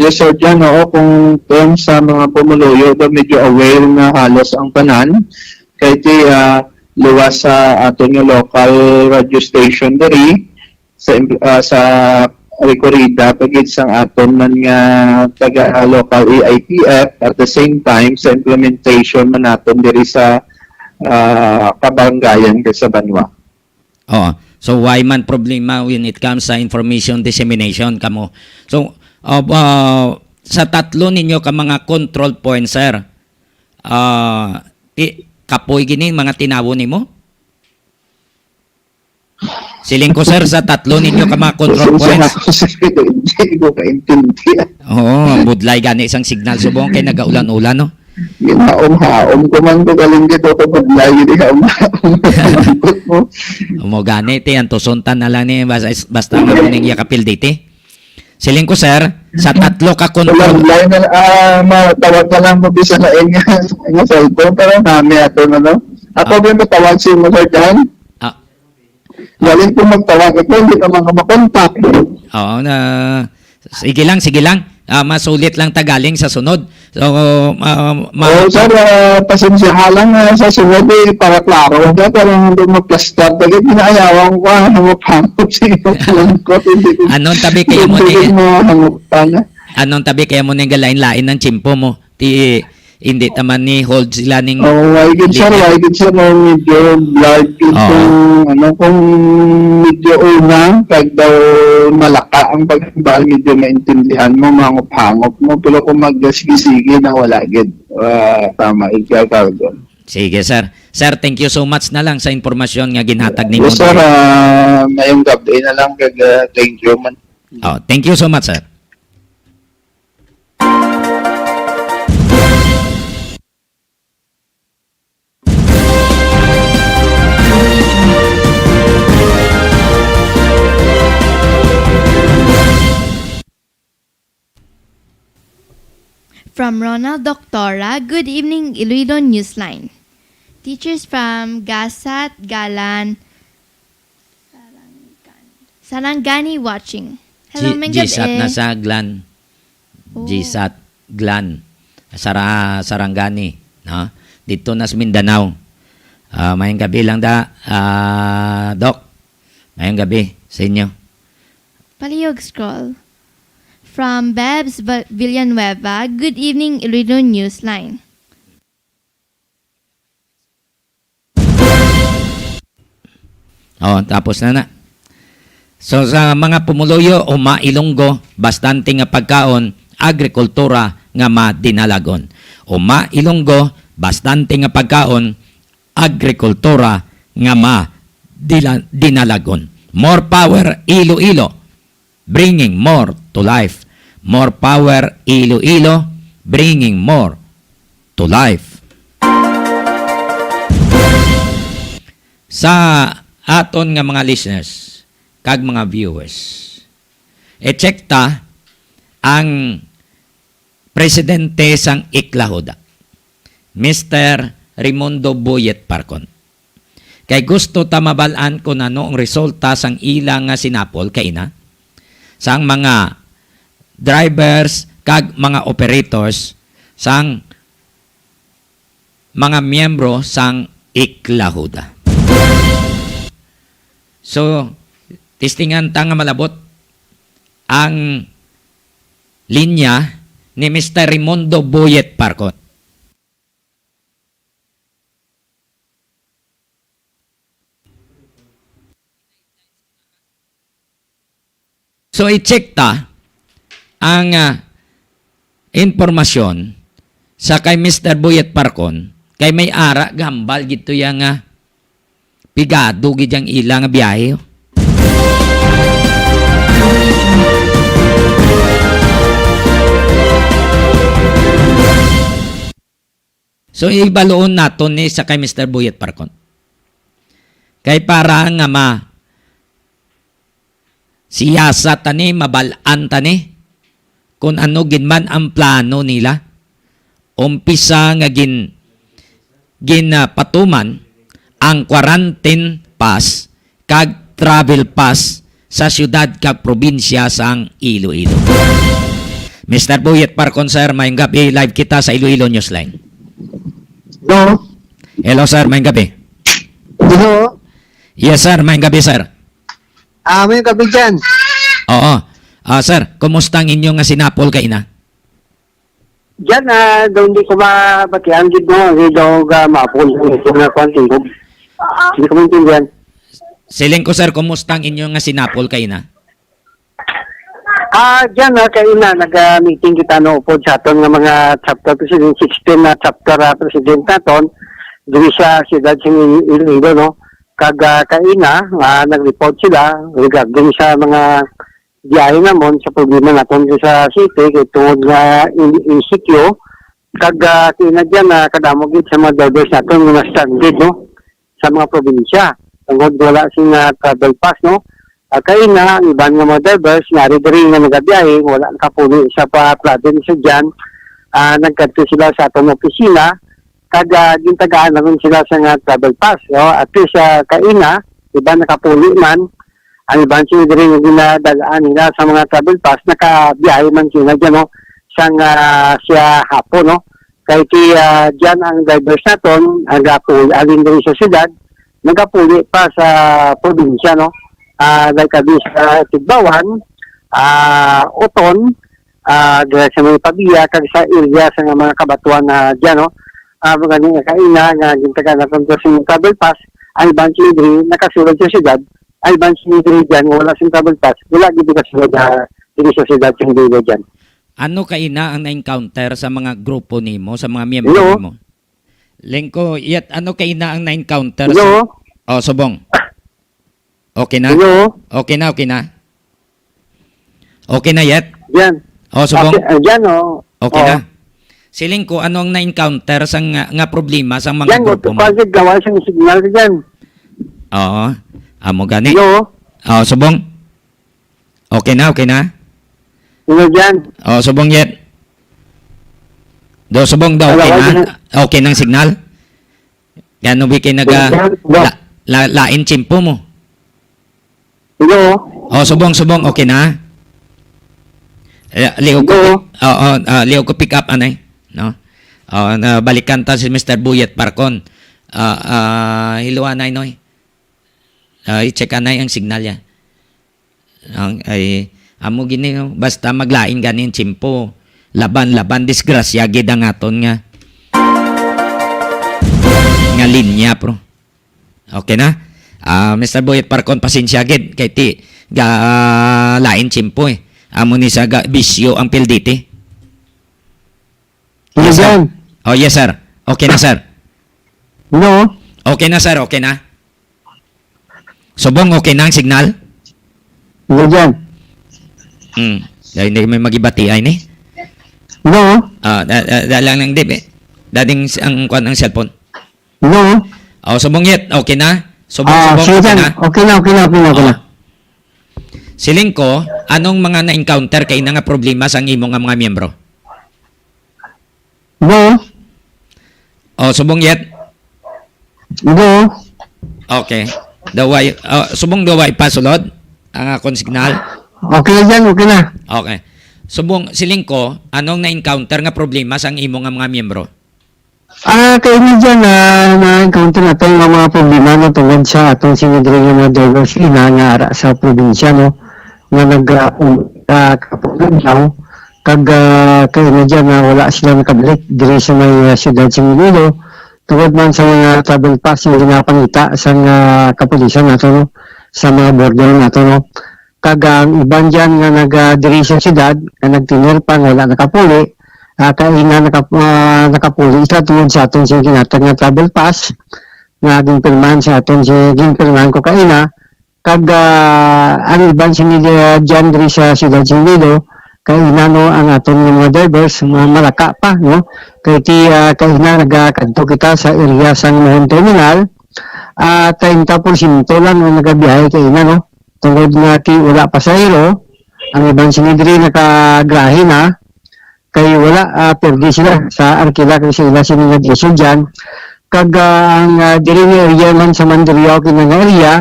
Yes, Sir John. Oo, kung, kung sa mga pumuluyo ba, medyo aware na halos ang tanan. Kay ti, ah, luwas sa aton nga local radio station diri, sa, ah, sa Recorrida, pagid sang aton man nga taga local A I T F, at the same time, sa implementation man naton diri sa, ah, kabaranggayan kag sa banwa. Oo. So, why man problema when it comes sa information dissemination kamo? So, uh, uh, sa tatlo ninyo ka mga control points, sir, uh, ti, kapoy gini mga tinawo nimo? Siling ko, sir, sa tatlo ninyo ka mga control points. Pasensya na ako, sir, hindi ko kaintindihan. Oo, budlay gani sang signal subong kay nagaulan-ulan, no? Ginaom-haom ko man ko, kalinggit ako, budlay, ginaom-haom ko. Amo gani, ti, ang tusuntan na lang ni, basta, basta nga mo ning yakapil diti. Siling ko, sir, sa tatlo ka control. Walang line na, ah, matawag na lang mo bisa na inyo, inyo cellphone, pero nami ato na, no? Ako, ah, may matawag sa inyo, sir, dyan? Ah, galing po magtawag ako, hindi naman ka makontak. Oo, na, sige lang, sige lang. Ah, masulit lang ta galing sa sunod. So, ah, ma- Oo, sir, ah, pasensya ka lang, ah, sa sunod, eh, para klaro, sir, para hindi magplastar. Tagay, pinaayawan ko, ah, hangop-hangop sa iyo, lungkot, hindi ko Anon tabi kaya mo hindi ni ko mahangop pa na. Anon tabi kaya mo ni galain-lain ng tsimpo mo? Ti, hindi ta man ni hold sila ning Oh, why good, sir? Linya. Why good, sir? Oh, medyo blurred yung Oo. Kung, ano, kung medyo una, kag daw malaka ang paghambal, medyo maintindihan mo, mahangop-hangop mo. Pero kung magkasigi-sige na, wala gid. Ah, tama, ikaw, Cargon. Sige, sir. Sir, thank you so much na lang sa impormasyon nga ginhatag nimo. Yes, sir. Ah, mayong gabi na lang, kag, ah, thank you man. Oh, thank you so much, sir. From Ronald Doctora, good evening, Iloilo Newsline. Teachers from Gasat, Galan, Sarangani watching. Hello, G-, Ming G sat Gabi. Na sa Glan. Oh. G sat, Glan. Sara-, Sarangani, no? Dito na sa Mindanao. Ah, mayong gabi lang da, ah, Doc. Mayong gabi sa inyo. Palihog scroll. From Bebs Va-, Villanueva, good evening, Iloilo Newsline. Oh, tapos na na. So, sa mga pumuluyo, uma Ilonggo, bastante nga pagkaon, agrikultura nga madinalagon. Uma Ilonggo, bastante nga pagkaon, agrikultura nga madila-, dinalagon. More power, Iloilo. Bringing more to life. More power, Iloilo, bringing more to life. Sa aton nga mga listeners kag mga viewers, i-check ta ang presidente sang Iklahuda, Mister Raimundo Boyet Parcon. Kay gusto ta mabal-an kon ano ang resulta sang ila nga sinapol kaina, sang mga drivers kag mga operators sang mga miyembro sang Iklahuda. So, testingan ta nga malabot ang linya ni Mister Raimundo Boyet Parcon. So, i-check ta ang, ah, impormasyon sa kay Mister Boyet Parcon, kay may ara gambal gid to iya nga pigado gid ang ila nga biyahe, oh. So, ibaluon naton ni sa kay Mister Boyet Parcon. Kay para nga ma-, siyasat ta ni, mabal-an ta ni, kung ano gid man ang plano nila. Umpisa nga gin-, ginapatuman ang quarantine pass kag travel pass sa siyudad kag probinsya sang Iloilo. Mister Boyet Parcon, sir, mayong gabi. Live kita sa Iloilo Newsline. Hello? Hello, sir. Mayong gabi. Hello? Yes, sir. Mayong gabi, sir. Ah, mayong gabi dyan. Oo. Ah, sir, kumusta ang inyo nga sinapol kaina? Diyan, ah, daw hindi ko mabatian gid mo, hindi daw ga maapon ang ito nga kwan, tingog. Hindi ko maintindihan. Siling ko, sir, kumusta ang inyo nga sinapol kaina? Ah, dyan, ah, kaina, nag-meeting kita, no, upod sa aton nga mga chapter president, sixteen na chapter, ah, president naton, diri sa siyudad sa Iloilo, no. Kag, ah, kaina, ah, nag-report sila regarding sa mga biyahe namon, sa problema naton diri sa city, kay tungod nga in-, insecure, kag, ah, kaina dyan, ah, kadamo gid sa mga drivers naton nga stranded, no, sa mga probinsya. Tungod wala sing, ah, travel pass, no? Ah, kaina, ang iban nga mga drivers, nga ari diri nga nagabiyahe, wala nakapuli sa pa-, probinsya dyan. Ah, nagkadto sila sa atong opisina, kag, ah, gintagaan na rin sila sa nga travel pass, no? At least, ah, kaina, iban nakapuli man, ang iban sila diri nga ginadalaan nila sa mga travel pass, nakabiyahe man sila dyan, no? Sang, ah, siya hapon, no? Kay ti, ah, dyan ang drivers naton, nagapuli, alin diri sa siyudad, nagapuli pa sa probinsya, no? Ah, like, abi sa Tigbawan, ah, Oton, ah, dira sa may Pavia, kag sa area sa nga mga kabatuan na dyan, no? Ah, mga ni kaina nga gintagaan naton sa travel pass, ang iban sila diri nakasulod sa siyudad, ang iban sila diri dyan, wala sing travel pass, wala gid nakasulod, ah, diri sa siyudad sa Iloilo dyan. Ano kaina ang na-encounter sa mga grupo nimo, sa mga miyembro Hello? nimo? Lingko, yet ano kaina ang na-encounter Hello? sa Oh, subong. Okay na? Hello? Okay na, okay na. Okay na yet? Yan. Oh, subong. Okay, ah, yan, oh. Okay Oh. na. Siling ko, ano ang na-encounter sa nga, nga problema sa mga Yan, grupo mo? Kasi gawa siyang signal ka dyan. Oo. Amo gani. Hello? Oh, subong. Okay na, okay na? Hello, dyan. Oh, subong yet. Do, subong daw, okay Hello, na? dyan. Okay nang signal? Kaya no, Vicky, naga, Hello, dyan. la, la, lain chimpo mo. Hello? Oh, subong, subong, okay na? Eh, liog ko, Hello? pi-, oh, oh, ah, liog ko pick up, anay, no? Oh, na balikan ta si Mister Buyet Parcon. Ah, ah, hiluanay, noy. Ah, i-check anay ang signal ya. Ang, ay, amo gini, no? Basta maglain gani ang tiyempo. Laban, laban, disgrasya gid ang aton nga, nga linya, pro. Okay na? Ah, Mister Boyet Parcon, pasensya gid kay ti ga, lain tiyempo, eh. Amo ni sa ga, bisyo ang P L D T. Yes, sir. Yes, sir. Oh, yes, sir. Okay na, sir. Hello? Okay na, sir. Okay na. Subong, okay na ang signal? Hello, dyan. Hmm. Dahil hindi may magibati ay ni. Hello? Ah, da, da, da lang ng dib, eh. Dating s-, ang kwan ang cellphone. Hello? Oh, subong yet. Okay na? Subong, Ah, subong, sige, okay dyan. na? Okay na, okay na, okay na, okay na. Oh. Siling ko, anong mga na-encounter kay na nga problema sa imo nga mga miyembro? Hello? Oh, subong yet? Hello? Okay. Daway, oh, subong daway pa sulod ang akon signal. Okay na dyan, okay na. Okay. Subong, siling ko, anong na-encounter nga problema sa imo nga mga miyembro? Ah, kay ni dyan na na-encounter nato nga mga problema na tungod sa atong sinidri nga mga drivers ina nga ara sa probinsya, no, nga nag, ah, um, ah, kapugnaw, kag, ah, kay ni dyan na wala sila nakabalik diri sa may, ah, siyudad sa Iloilo, tungod man sa mga travel pass nga ginapangita sa nga kapulisan nato, no, sa mga border nato, no. Kag ang iban dyan nga naga diri sa siyudad, nga nagtener pa nga wala nakapuli, ah, kaina nakap-, ah, nakapuli sila tungod sa aton sing ginatag nga travel pass nga ginpirmahan sa aton si, ginpirmahan ko kaina. Kag, ah, ang iban sini, ah, dyan diri sa siyudad sa Iloilo, kaina, no, ang aton nga mga drivers, mga malaka pa, no? Kay ti, ah, kaina nagakadto kita sa area sang Mahon Terminal, ah, treinta porsyento lang ang nagabiyahe kaina, no? Tungod nga ti wala pasahero, ang iban sini diri nakagrahe na, kay wala, ah, perdi sila sa arkila kay sa ila sini nga diesel dyan. Kag, ah, ang, ah, diri nga area man sa Mandurriao, kina nga area,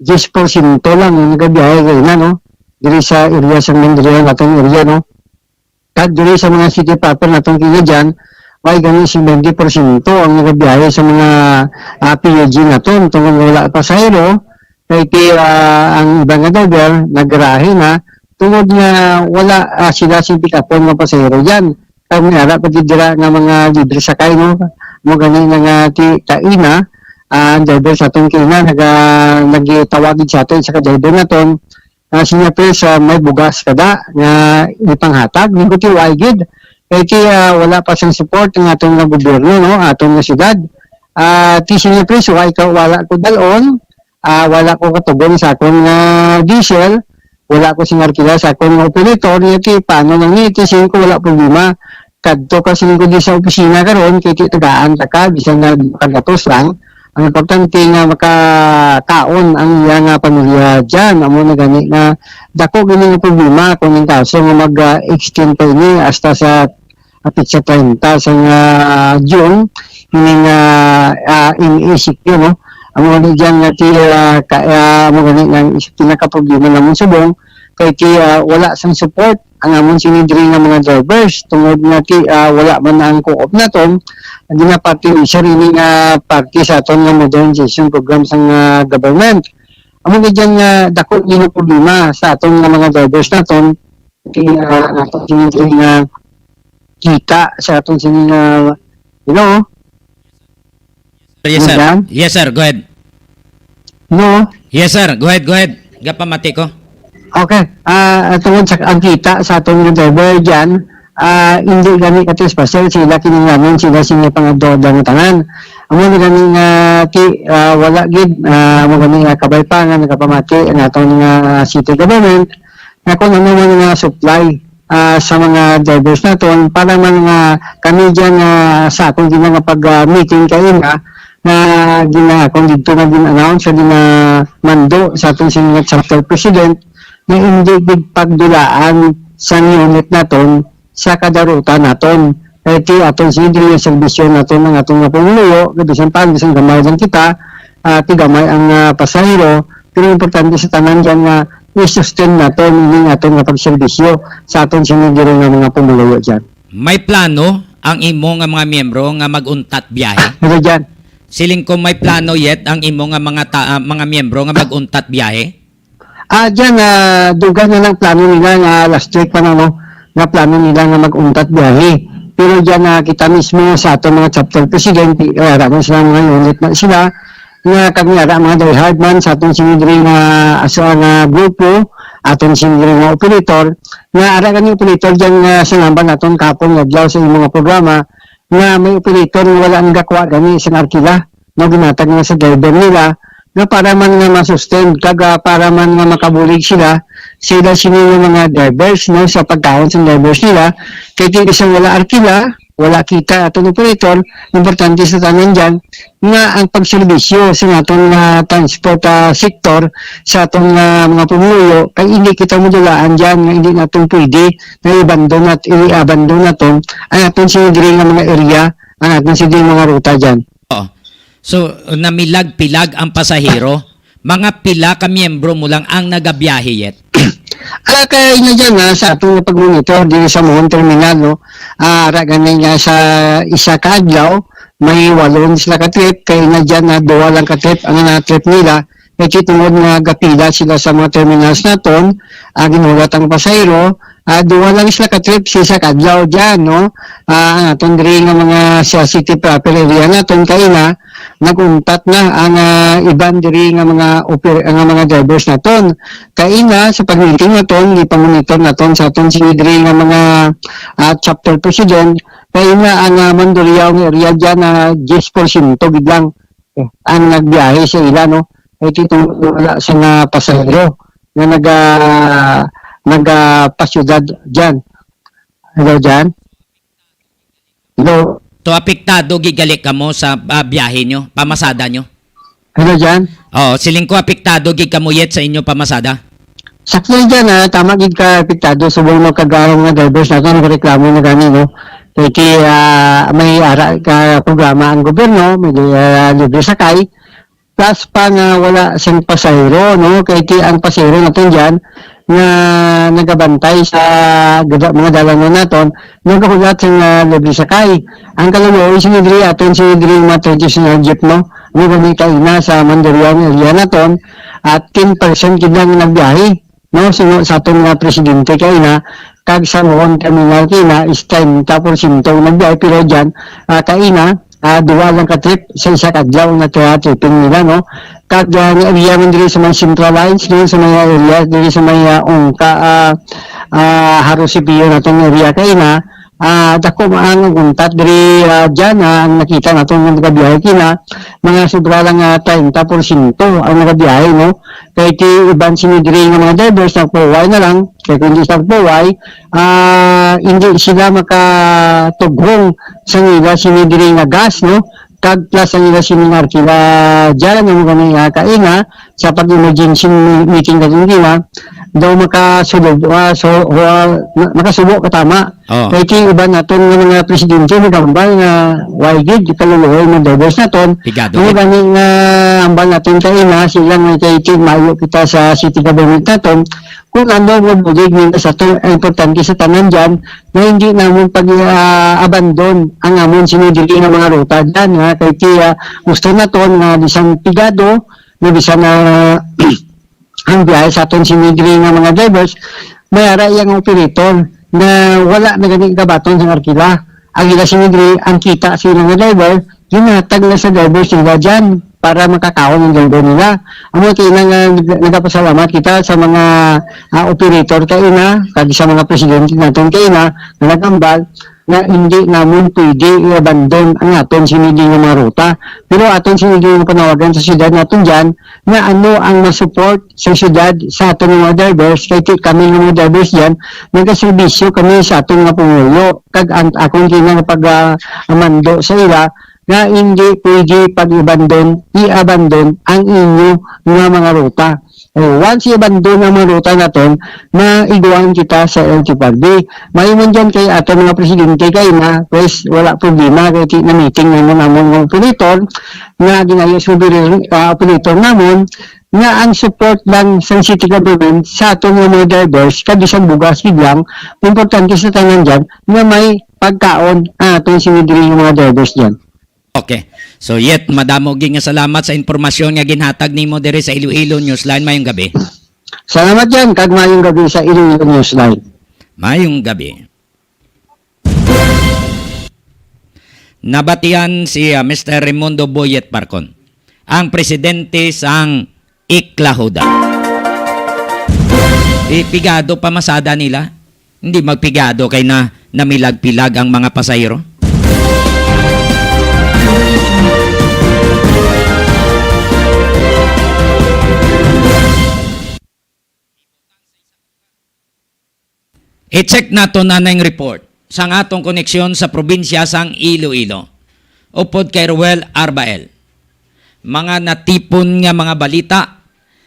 diyes porsyento lang ang nagabiyahe kaina, no? Diri sa area sa Mandurriao, natong area, no? Kag diri sa mga city proper natong kini dyan, may gani si twenty porsyento ang nagabiyahe sa mga, ah, P U G naton tungod nga wala pasahero, kay ti, ah, ang iba nga driver nagrahe na tungod nga wala, ah, sila sing pick-upon nga pasahero dyan. Kag may ara pa gid dira nga mga libre sakay, no? Mo gani na nga ti kaina, ah, ang driver sa aton kina, naga-, nagitawag gid sa aton sa ka-driver naton, ah, siya, "Pre, sa may bugas kada nga ipanghatag?" Ning ko, "Ti, wa gid. Kay ti, ah, wala pa sang support ang aton nga gobyerno, no, aton nga syudad." Ah, ti siya, "Pre, so wa ikaw, wala ko dalon, ah, wala ko katugon sa akon nga diesel, wala ko sing arkila sa akon nga operator, niya ti, paano lang ni?" Ti siya ko, "Wala problema. Kadto ka," siling ko, "di sa opisina karon, kay ti tagaan ta ka, bisan na kagatos lang. Ang importante nga makakaon ang iya nga pamilya diyan." Amo na gani nga dako gini nga problema kung ang kaso nga mag-extend pa ini hasta sa petsa treinta sa nga June, ini nga, ah, M A C Q, no? Amo gani diyan nga ti, ah, ka-, ah, amo gani nga ang isa pinakaproblema namon subong, kay ti, ah, wala sang support ang amon sini diri nga mga drivers, tungod nga ti, ah, wala man ang co-op naton, ang ginaparte ni sir ini nga parte sa aton nga modernization program sang, ah, government. Amo gid yan nga dako ni nga problema sa aton nga mga drivers naton, ti, ah, aton sini diri nga kita sa aton sini nga, you know, Yes, sir. Madam? Yes, sir. Go ahead. No? Yes, sir. Go ahead, go ahead. Gapamati ko. Okay. Ah, tungod sa ang kita sa atong driver diyan, ah, hindi gani ka trespassers, sila kinahanglan sila sila pang-adto nga tanan. Amo na gani nga ti, ah, wala gid, ah, amo gani nga kabay pa nga nagapamati ang aton nga city government nga kung ano man nga supply, ah, sa mga drivers naton para man nga kami diyan nga sa akong gina nga pag, ah, meeting kaina nga gina kung didto nga gin-announce sa ginamando sa atong senior chapter president nga hindi gid pagdulaan sa unit naton sa kada ruta naton. Kay ti aton sige diri ang serbisyo naton ang aton nga pumuluyo, nga bisan pa, bisan gamay lang kita, ah, ti gamay ang, ah, pasahero, pero importante sa tanan diyan nga i-sustain naton ining aton nga pagserbisyo sa aton sige diri nga mga pumuluyo diyan. May plano ang imo nga mga miyembro nga mag-untat biyahe? Ano diyan? Siling ko, may plano yet ang imo nga mga ta- ah, mga miyembro nga mag-untat biyahe? Ah, diyan, ah, dugay na lang plano nila nga last week pa na, no, nga plano nila nga mag-untat biyahe. Pero diyan na kita mismo sa aton mga chapter president, eh, ara man sila mga unit na sila, nga kami ara mga diehard man sa aton sini diri nga aso nga grupo, aton sini diri nga operator, nga ara kami operator diyan nga sinamban naton kahapon nga adlaw sa inyong mga programa, nga may operator nga wala ang gakwa gani sa arkila, no, ginatag nga sa driver nila, nga para man nga ma-sustain kag, ah, para man nga makabulig sila, sila sini nga mga drivers, no, sa pagkaon sa drivers nila. Kay ti bisan wala arkila, wala kita aton operator, importante sa tanan diyan nga ang pagserbisyo sa aton nga transport, ah, sector, sa aton nga mga pumuluyo, kay hindi kita madulaan diyan nga hindi naton pwede na i-abandon at i-abandon naton ang aton sini diri nga mga area, ang aton sini mga ruta diyan. Oh. So, namilag-pilag ang pasahero. Mga pila ka miyembro mo lang ang nagabiyahe yet? Ah, kay na diyan, ah, sa atong pag-monitor diri sa Mohon Terminal, no, ah, ara gani nga sa isa ka adlaw, may walo na sila ka trip, kay na diyan na duha lang ka trip ang na trip nila, kay tungod nga gapila sila sa mga terminals naton, ah, ginulat ang pasahero, ah, duha lang sila ka trip sa isa ka adlaw diyan, no? Ah, ang aton diri nga mga sa city proper area naton, kay na nag-untat na ang, ah, iban diri nga mga oper-, nga mga drivers naton. Kaina sa pag-meeting naton, gipamonitor naton sa aton sini diri nga mga, ah, chapter president, kaina ang, ah, Mandurriao nga area diyan na diyes porsyento gid lang, eh, ang nagbiyahe sa ila, no? Kay titungod wala sa nga pasahero nga naga-, nagapasyudad diyan. Hello, Jan? Hello? So, apektado gid gali kamo sa, ah, biyahe nyo, pamasada nyo? Hello, Jan? Oh, siling ko, apektado gid kamo yet sa inyo pamasada? Sakto yun dyan, ah, tama gid ka apektado subong no kag ang mga drivers nato nagreklamo na gani, no? Kay ti, ah, may ara ka programa ang gobyerno, may, ah, libre sakay, plus pa nga wala sing pasahero, no? Kay ti ang pasahero naton dyan nga nagabantay sa gada-, mga dalanon naton, nagahulat sing, ah, libre sakay. Ang kalayo, sini diri aton, sini diri mga traditional jeep, no? Ano ba may kaina sa Mandaluyong area naton, at ten percent gid lang nagbiyahe, no? Suno sa aton nga presidente kaina, kag sa Mohon Terminal kaina is treinta porsyento ang nagbiyahe, pero dyan, ah, kaina, ah, duha lang ka trip sa isa ka adlaw nga kaya tripping nila, no? Kag, ah, ni area man diri sa mga Central Lines, diri sa mga area, diri sa mga, ah, Ongka, ah, ah, Jaro C P U natong area kay na, ah, dako ang untat diri, ah, dyan, ah, ang nakita nato nga nagabiyahe kina, mga sobra lang, ah, treinta porsyento ang nagabiyahe, no? Kay ti iban sini diri nga mga drivers, nagpauway na lang, kay kung di sa pagpauway, ah, hindi sila makatughong sa nila sini diri nga gas, no? Kag plus ang ila sini nga arkila dyan, ang mga nga kaina, sa pag-emergency meeting na din nila, daw makasubo, ah, so, ah, ma-, makasubo ka tama. Oh. Kay ti iban naton nga mga presidente nagambal nga why gid kaluluoy mga drivers naton. Pigado Ano gid. Gani nga ambal naton kaina, sila nga kay ti mayo kita sa city government naton, kung ano mo bulig nila sa to, ang importante sa tanan dyan, na hindi namon pag, ah, abandon ang amon sinidili nga mga ruta dyan, ha, kay ti, ah, gusto naton nga bisan pigado, nga bisan, ah, ang biyahe sa aton sinidili nga mga drivers, may ara iyang operator na wala na gani gabaton sa arkila. Ang ila sinidili, ang kita sa ilang nga driver, ginhatag na sa drivers nila dyan para makakaon ang driver nila. Amo kay na nga nag-, nagapasalamat kita sa mga, ah, operator kaina, kag sa mga presidente naton kaina, nga nagambal nga hindi namon pwede i-abandon ang aton sinidili nga mga ruta. Pero aton sinidili nga panawagan sa siyudad naton dyan, nga ano ang ma-support sa siyudad sa aton nga mga drivers, kay ti-, kami nga mga drivers dyan, nagaserbisyo kami sa aton nga pumulo. Kag ang akon kina nga pag, ah, mando sa ila, nga hindi pwede pag-ibandon, i-abandon ang inyo nga mga ruta. O, once i-abandon ang mga ruta naton, maiguan kita sa L T F R B. May man dyan kay ato mga presidente kay na, pues, wala problema kay ti-, na-meeting naman namon ng operator, nga ginayo sa operator, ah, operator namon, nga ang support lang sa city government sa aton nga mga drivers, kag bisan bugas gid lang, importante sa tanan dyan, nga may pagkaon ang aton sinidiri nga mga drivers dyan. Okay. So, yet, madamo gid nga salamat sa impormasyon nga ginhatag nimo diri sa Iloilo Newsline. Mayong gabi. Salamat yan, kag mayong gabi sa Iloilo Newsline. Mayong gabi. Nabatian si, ah, Mister Raimundo Boyet Barcon, ang presidente sang Iklahuda. Ipigado pa masada nila. Hindi magpigado kay na namilag-pilag ang mga pasahero. I-check nato na ang report sang atong koneksyon sa probinsya sang Iloilo. Upod kay Roel Arbael. Mga natipon nga mga balita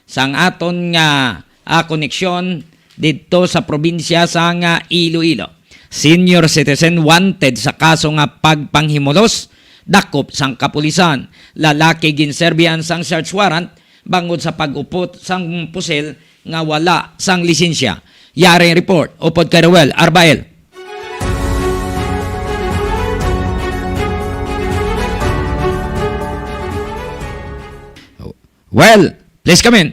sang aton nga, ah, koneksyon didto sa probinsya sang, ah, Iloilo. Senior citizen wanted sa kaso nga pagpanghimulos, dakop sang kapulisan. Lalaki ginserbihan sang search warrant bangod sa pag-upot sang pusil nga wala sang lisensya. Yari ang report, upod kay Roel Arbael. Well, please come in.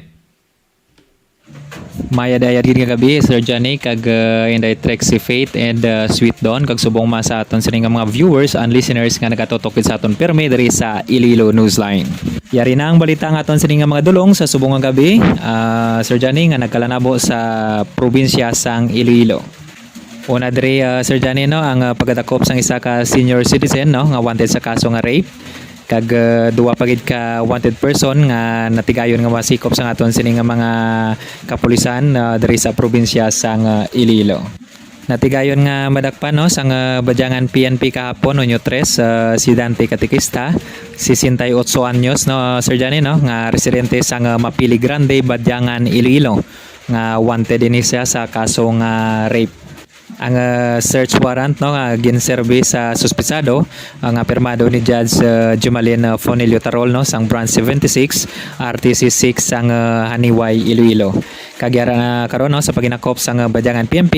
Mayad-ayad gid nga gabi, Sir Johnny, kag, uh, Inday Trixie Faith and, uh, Sweet Dawn, kag subong man sa aton sini nga mga viewers and listeners nga nagatutok gid sa aton pirmi diri sa Iloilo Newsline. Yari na ang balita nga aton sini nga mga dulong sa subong nga gabi, ah, Sir Johnny, nga nagkalanabo sa probinsya sang Iloilo. Una diri, ah, Sir Johnny, no, ang, ah, pagkadakop sang isa ka senior citizen, no, nga wanted sa kaso nga rape. Kag, ah, duwa pa gid ka wanted person nga natigayon nga masikop sang aton sini nga mga kapulisan, ah, diri sa probinsya sang, ah, Iloilo. Natigayon nga madakpan, no, sang, ah, Badyangan P N P kahapon, Hunyo tres, ah, si Dante Katikista, sesenta y ocho anyos, no, Sir Johnny, no, nga residente sang, ah, Mapili Grande, Badyangan, Iloilo, nga wanted ini siya sa kaso nga rape. Ang, ah, search warrant, no, nga ginserbi sa suspitsado, ah, nga pirmado ni Judge, ah, Jumalin, ah, Fonelio Tarol, no, sang Branch seventy-six, R T C six sang, ah, Haniway, Iloilo. Kag yara na karon, no, sa paghinakop sang, ah, Badyangan P N P,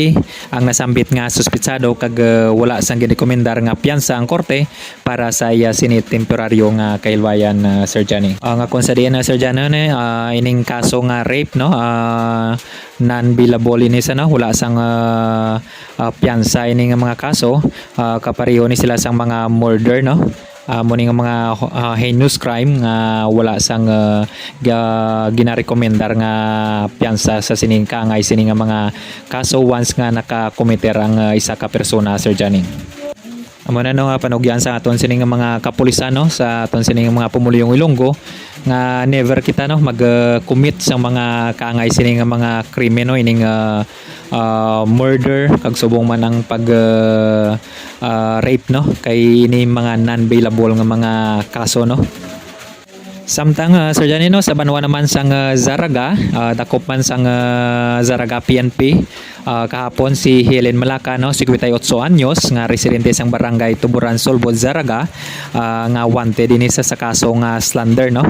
ang nasambit nga suspitsado kag, ah, wala sang ginrekomendar nga piyansa ang korte para sa iya sini temporaryo nga kahilwayan, ah, Sir Johnny. Ah, nga kung sa diin na, Sir Johnny, ni, ah, ining kaso nga rape, no, ah, non-bailable ini sa, no, wala sang, ah, ah, piyansa ini nga mga kaso, ah, kapareho ni sila sang mga murder, no? Amo ni nga mga, ah, heinous crime nga wala sang, ah, ga-, ginarekomendar nga piyansa sa sining kaangay sini nga mga kaso once nga nakakomiter ang, ah, isa ka persona, Sir Johnny. Amo na, no, nga panugyan sa aton sini nga mga kapulisan, no, sa aton sini nga mga pumuluyong Ilonggo nga never kita, no, mag, ah, commit sa mga kaangay sini nga mga krimen, no, ining, ah, ah, murder kag subong man ang pag, ah, ah, rape, no, kay ini mga non-bailable nga mga kaso, no. Samtang, ah, Sir Johnny, no, sa banwa naman sang, ah, Zarraga, ah, dakop man sang, ah, Zarraga P N P, ah, kahapon si Helen Malaka, no, singkwenta y otso anyos, nga residente sang barangay Tuburan, Sulbod, Zarraga, ah, nga wanted ini sa, sa kaso nga slander, no.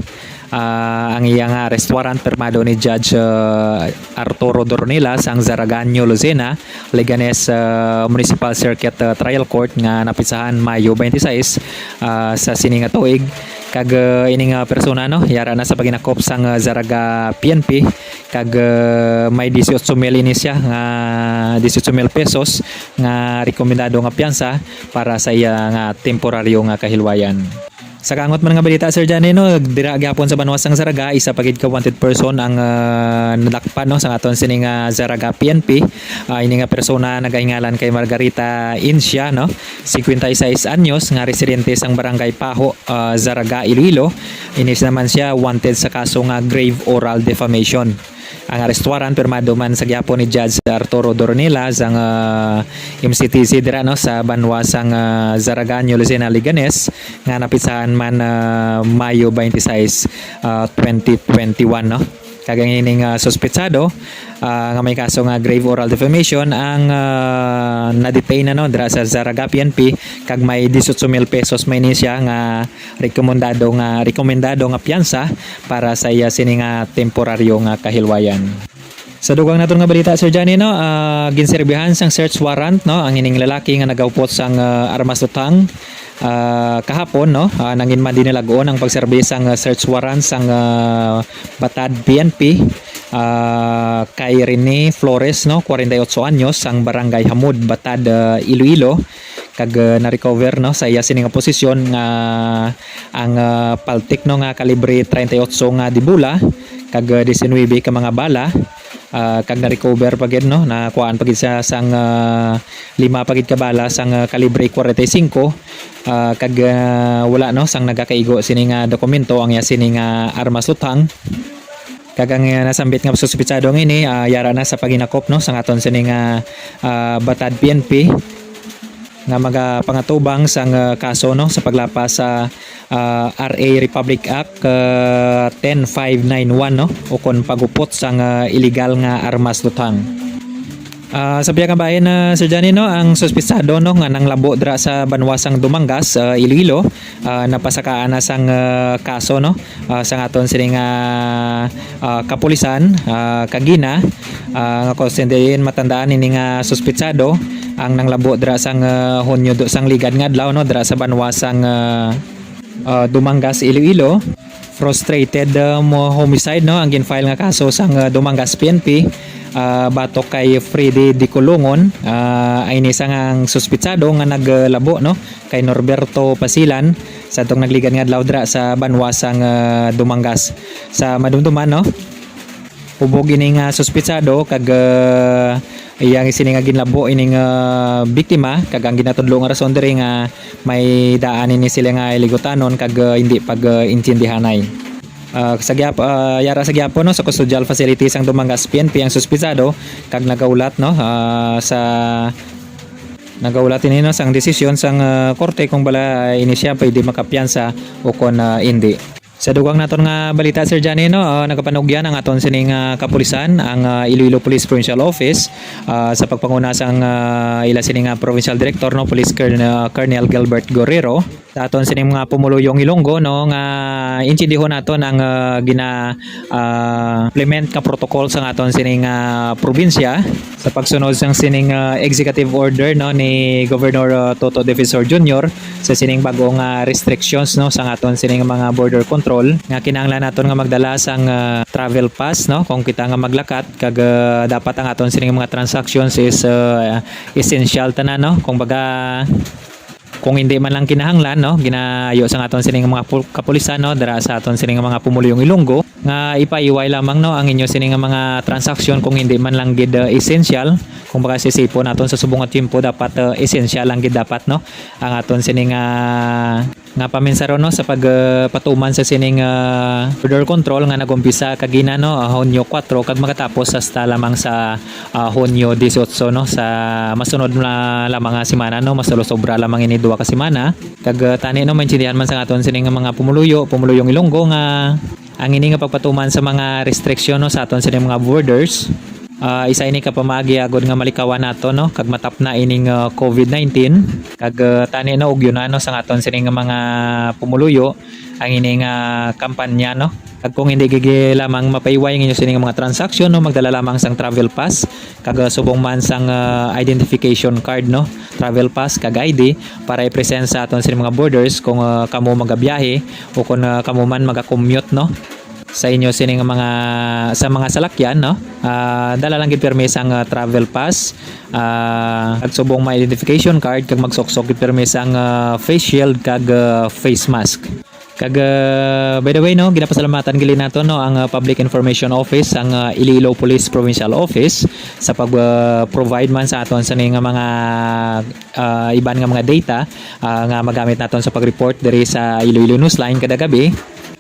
Ah, ang iya nga arrest warrant pirmado ni Judge, ah, Arturo Dornila sang Zarraga, New Lucena, Leganes, ah, Municipal Circuit, ah, Trial Court nga napisahan Mayo twenty-six, ah, sa sini nga tuig. Kag, ah, ini nga persona, no, yara na sa paginakop sang, ah, Zarraga P N P, kag, ah, may dieciocho mil ini siya nga dieciocho mil pesos nga rekomendado nga piyansa para sa iya nga temporaryo nga kahilwayan. Sa kaangot man nga balita, Sir Johnny, no, dira gyapon sa banwa sang Zarraga, isa pa gid ka wanted person ang, ah, nadakpan, no, sa aton sini nga Zarraga P N P. Ah, ini nga persona nagahingalan kay Margarita Incia, no, singkwenta y seis anyos, nga residente sang Barangay Paho, ah, Zarraga, Iloilo. Ini naman siya wanted sa kaso nga grave oral defamation. Ang arrest warrant pirmado man sa gyapon ni Judge Arturo Dornila sang, ah, M C T C dira, no, sa banwa sang, ah, Zarraga, New Lucena, Leganes, nga napisahan man, ah, Mayo twenty-six, ah, twenty twenty-one, no. Kag ang ining, ah, suspetsado, ah, nga may kaso nga grave oral defamation ang, ah, na-detain na, no, dira sa Zarraga P N P, kag may dieciocho mil pesos may ni siya nga rekomendado nga, rekomendado nga piyansa para sa iya sini nga temporaryo nga kahilwayan. Sa dugang naton nga balita, Sir Johnny, no, ah, ginserbihan sang search warrant, no, ang ining lalaki nga nagahupot sang, ah, armas luthang, ah, kahapon, no, ah, nangin man dinilag-on ang pagserbi sang, ah, search warrant sang, ah, Batad P N P, ah, kay Rene Flores, no, kwarenta y otso anyos, sang Barangay Hamud, Batad, ah, Iloilo, kag, ah, na-recover, no, sa iya sini nga posisyon nga ang, ah, paltik, no, nga kalibre treinta y ocho nga dibula kag, ah, diecinuebe ka mga bala, ah, kag na-recover pa gid, no, nakuhaan pa gid siya sang, ah, lima pa gid ka bala sang, ah, kalibre kwarenta y singko, ah, kag, ah, wala, no, sang nagakaigo sini nga dokumento ang iya sini nga armas luthang. Kag ang, ah, nasambit nga suspetsado nga ini, ah, yara na sa paginakop, no, sang aton sini nga, ah, Batad P N P nga magapangatubang sang, ah, kaso, no, sa paglapas sa, ah, R A Republic Act, ah, ten five nine one, no, ukon paghupot sang, ah, iligal nga armas luthang. Ah, sa pihak nga bahin, ah, Sir Johnny, no, ang suspetsado, no, nga nanglabo dira sa banwa sang Dumangas, ah, Iloilo, ah, napasakaan na sang, ah, kaso, no, ah, sang aton sining, ah, ah, kapulisan, ah, kagina, ah, nga kung sa diin matandaan ini nga suspetsado ang nanglabo dira sang, ah, Hunyo do, sang ligad nga adlaw, no, dira sa banwa sang, ah, ah, Dumangas, Iloilo. Frustrated, ah, mo homicide, no, ang gin-file nga kaso sang, ah, Dumangas P N P, ah, batok kay Freddy Dicolongon, ah, ay ni sang ang suspetsado nga naglabo, no, kay Norberto Pasilan, sa tong nagligad nga adlaw dira sa banwa sang, ah, Dumangas. Sa madumduman, no, hubog ini nga suspetsado kag, ah, iya sini nga ginlabo ining, ah, biktima, kag ang ginatudlo nga rason diri nga may daan ini sila nga iligutanon kag, ah, hindi pag, ah, intindihanay. Ah, sa gyap-, ah, yara sa gyapon, no, sa custodial facility sang Dumangas P N P ang suspetsado kag nagaulat, no, ah, sa nagaulat ini, no, sang desisyon sang, ah, korte kung bala ini siya pwede makapiyansa o kon, ah, hindi. Sa dugang naton nga balita, Sir Johnny, no, ah, nagapanugyan ang aton sining, ah, kapulisan, ang, ah, Iloilo Police Provincial Office, ah, sa pagpanguna sang, ah, ila sining, ah, Provincial Director, no, Police Colonel, Colonel Gilbert Guerrero. Sa aton sining mga pumuluyong Ilonggo, no, nga intindihon naton ang, ah, gina, ah, implement nga protocol sa aton sining, ah, probinsya. Sa pagsunod sang sining, ah, executive order, no, ni Governor, ah, Toto Defensor Junior sa sining bag-ong, ah, restrictions, no, sa aton sining mga border control nga kinahanglan naton nga magdala sang, ah, travel pass, no, kung kita nga maglakat kag, ah, dapat ang aton sining mga transactions is, ah, essential tanan, no, kung baga Kung hindi man lang kinahanglan, no, ginayo sang aton sining mga pu-, kapulisan, no, dira sa aton sining mga pumuluyong Ilonggo nga ipaiway lamang, no, ang inyo sining mga transaksyon kung hindi man lang gid, uh, essential. Kung baga sisipon naton sa subong nga tiyempo, dapat, uh, essential lang gid dapat, no, ang aton sining, uh, nga paminsaro, no, sa pag, uh, patuman sa sining, uh, border control nga nag-umpisa kagina, no, uh, Hunyo kuwatro kag magatapos hasta lamang sa, uh, Hunyo disiotso, no, sa masunod na lamang nga semana, no, mas sobra lamang ini duha ka semana. Kag, uh, tani, no, maintindihan man sa aton sining mga pumuluyo, pumuluyong Ilonggo nga ang ini nga pagpatuman sa mga restriksyon, no, sa aton sining mga borders, ah, isa ini ka pamaagi agod nga malikawan nato, no, kag matapna ining, ah, covid nineteen. Kag, ah, tani, no, ugyonan, no, sa aton sining mga pumuluyo ang ini nga kampanya, no. Kag kung hindi gigi lamang mapaiway ang inyo sining mga transaksyon, no, magdala lamang sang travel pass kag, ah, subong man sang, ah, identification card, no, travel pass kag I D para i-present sa aton sining mga borders kung, ah, kamo magabiyahe o kung, ah, kamo man magakommute, no, sa inyo sining mga, sa mga salakyan, no. Ah, dala lang gid pirmi sang, ah, travel pass, ah, kag subong mga identification card kag magsuksok gid pirmi sang, ah, face shield kag, ah, face mask. Kag, ah, by the way, no, ginapasalamatan gid nato, no, ang, ah, Public Information Office, ang, ah, Iloilo Police Provincial Office sa pag, ah, provide man sa aton sa nga mga, ah, iban nga mga data, ah, nga magamit naton sa pag-report diri sa Iloilo Newsline kada gabi.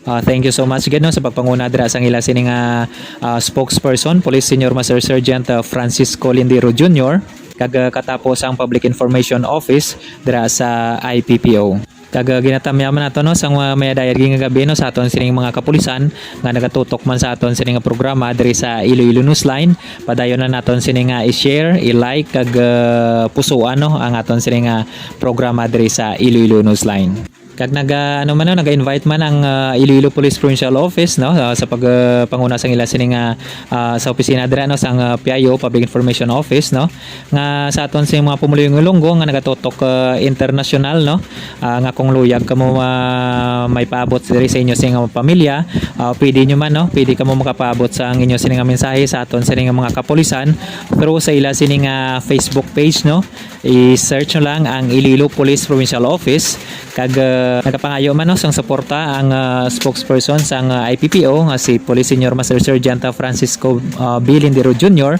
Ah, thank you so much gid, no, sa pagpanguna dira sang ila sini nga, ah, spokesperson, Police Senior Master Sergeant, ah, Francisco Lindero Junior, kag, ah, katapo sang Public Information Office dira sa I P P O. Kag, ah, ginatamyaman nato, no, sang, ah, mayadayad nga gabi, no, sa aton sining mga kapulisan nga nagatutok man sa aton sining nga programa diri sa Iloilo Newsline. Padayon na naton sini nga i-share, i-like, kag, ah, pusuan, no, ang aton sini nga programa diri sa Iloilo Newsline. Kag naga, ano man, no, naga-invite man ang, ah, Iloilo Police Provincial Office, no, ah, sa pag, ah, panguna sang ila sini nga, ah, sa opisina dira, no, sang, ah, P I O, Public Information Office, no, nga sa aton sing mga pumuluyong Ilonggo nga nagatutok, ah, internasyonal, no, ah, nga kung luyag kamo, ah, may paabot diri sa inyo sing mga pamilya, ah, pwede nyo man, no, pwede kamo makapaabot sa ang inyo sini nga mensahe sa aton sini nga mga kapulisan through sa ila sini nga Facebook page, no. I-search nyo lang ang Iloilo Police Provincial Office. Kag, ah, nagapangayo man, no, sang suporta ang, ah, spokesperson sang, ah, I P P O nga si Police Senior Master Sergeant, ah, Francisco, ah, B. Lindero Junior,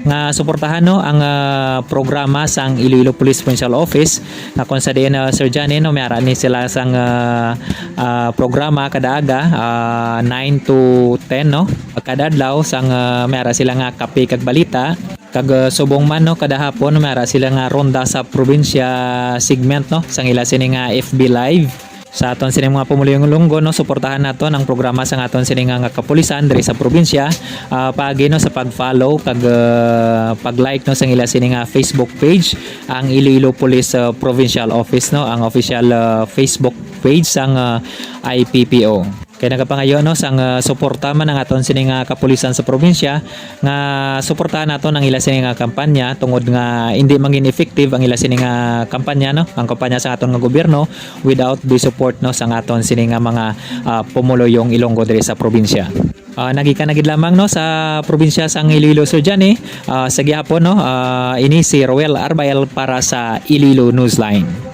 nga suportahan, no, ang, ah, programa sang Iloilo Police Provincial Office, nga kung sa diin, ah, Sir Johnny, no, may ara ni sila sang, ah, ah, programa kada aga, ah, nine to ten, no, kada adlaw sang, ah, may ara sila nga kape kag balita. Kag, uh, subong man, no, kada hapon may ara sila nga ronda sa probinsya segment, no, sang ila sini nga F B Live. Sa aton sini mga pumuluyong Ilonggo, no, suportahan naton ang programa sang aton sini nga, nga kapulisan diri sa probinsya, ah, paagi, no, sa pag-follow kag, uh, pag-like, no, sang ila sini nga Facebook page, ang Iloilo Police, uh, Provincial Office, no, ang official, uh, Facebook page sang, uh, I P P O. Kay nagapangayo, no, sang, ah, suporta man ang aton sini nga kapulisan sa probinsya, nga suportahan naton ang ila sini nga kampanya, tungod nga hindi man gid effective ang ila sini nga kampanya, no, ang kampanya sa aton nga gobyerno, without the support, no, sang aton sini nga mga, ah, pumuluyong Ilonggo diri sa probinsya. Ah, nagikan na gid lamang, no, sa probinsya sang Iloilo, Sir Johnny. Ah, sa gihapon, no, ah, ini si Roel Arbael para sa Iloilo Newsline.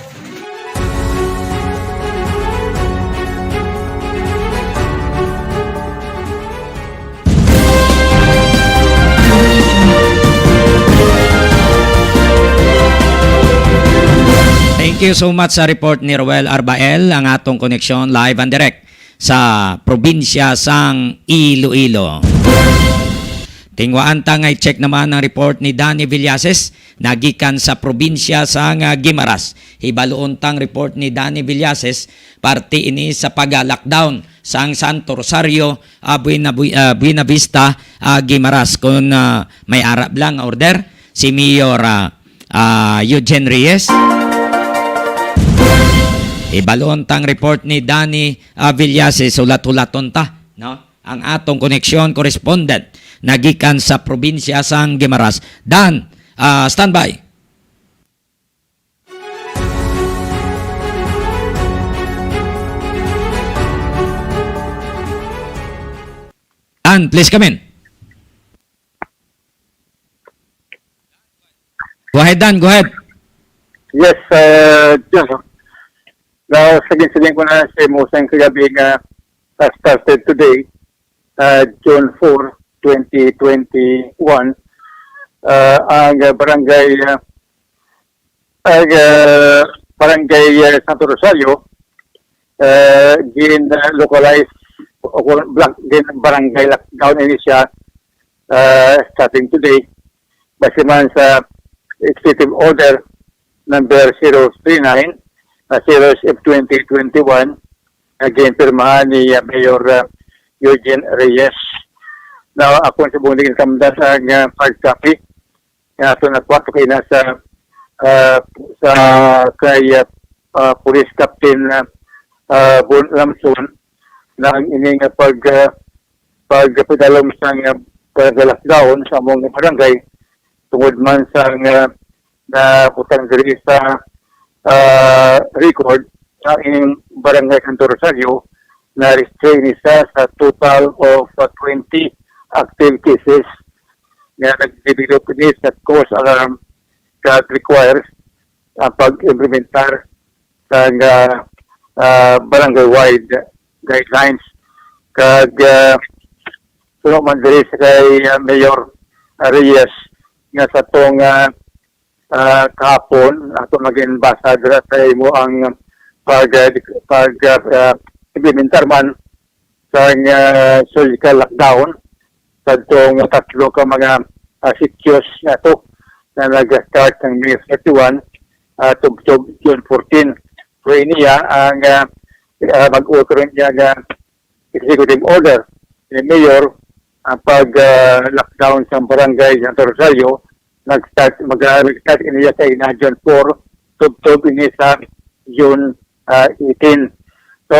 Thank you so much sa report ni Roel Arbael, ang atong koneksyon live and direct sa probinsya sang Iloilo. Tinguhaan ta nga i-check naman ang report ni Danny Villases, nagikan sa probinsya sang, ah, Guimaras. Hibaluon tang report ni Danny Villases, parte ini sa pag-lockdown sang Santo Rosario, ah, Buena, Bu-, ah, Buena Vista, ah, Guimaras. Kung, ah, may arab lang order, si Mayor, ah, ah, Eugene Reyes. Hibaluon tang report ni Danny, ah, Villases, hulat-hulaton ta, no? Ang atong koneksyon correspondent nagikan sa probinsya sang Guimaras. Dan, ah, standby. Dan, please come in. Go ahead, Dan. Go ahead. Yes, uh, John. Now, sagin-sagin ko na sa imo sang kagabi nga, uh, started today, uh, June four, twenty twenty-one, uh, ang, uh, barangay, uh, ang, uh, barangay, uh, Santo Rosario, uh, gin, uh, localize o kung blan-, gin barangay lockdown ini siya, uh, starting today. Base man sa Executive Order number zero three nine, uh, series of twenty twenty-one, na ginpirmahan ni, uh, Mayor, uh, Eugene Reyes. Now, akong subong din kamda sa, uh, pag-copy nga ato na kuha to kay nasa, ah, sa kay, ah, ah, Police Captain, ah, ah, Bon Lamson na ang ini nga pag, ah, pagpadalom sa nga pag-lockdown sa among barangay tungod man sa nga nabutang diri sa, ah, record sa ining barangay Santo Rosario na restrain isa sa total of, ah, twenty active cases nga nag-develop ini sa cause alarm kag requires ang pag-implementar sa nga, ah, barangay-wide guidelines. Kag, ah, suno man diri sa kay, ah, Mayor Reyes nga sa tong, ah, ah, kahapon, ato maging basa dira sa imo ang pag, ah, pag, ah, ah, implementar man sang, ah, surgical lockdown sa tong tatlo ka mga, ah, sitios nga to na nag-start sang May thirty-one, ah, tubtob June fourteen. So, iniya ang, ah, ah, mag-uot ron niya nga executive order ni Mayor ang pag, ah, lockdown sa barangay Santo Rosario. Nag-start, mag, ah, nag-start iniya sa ina June four, tubtob ini sa June, ah, eighteen. So,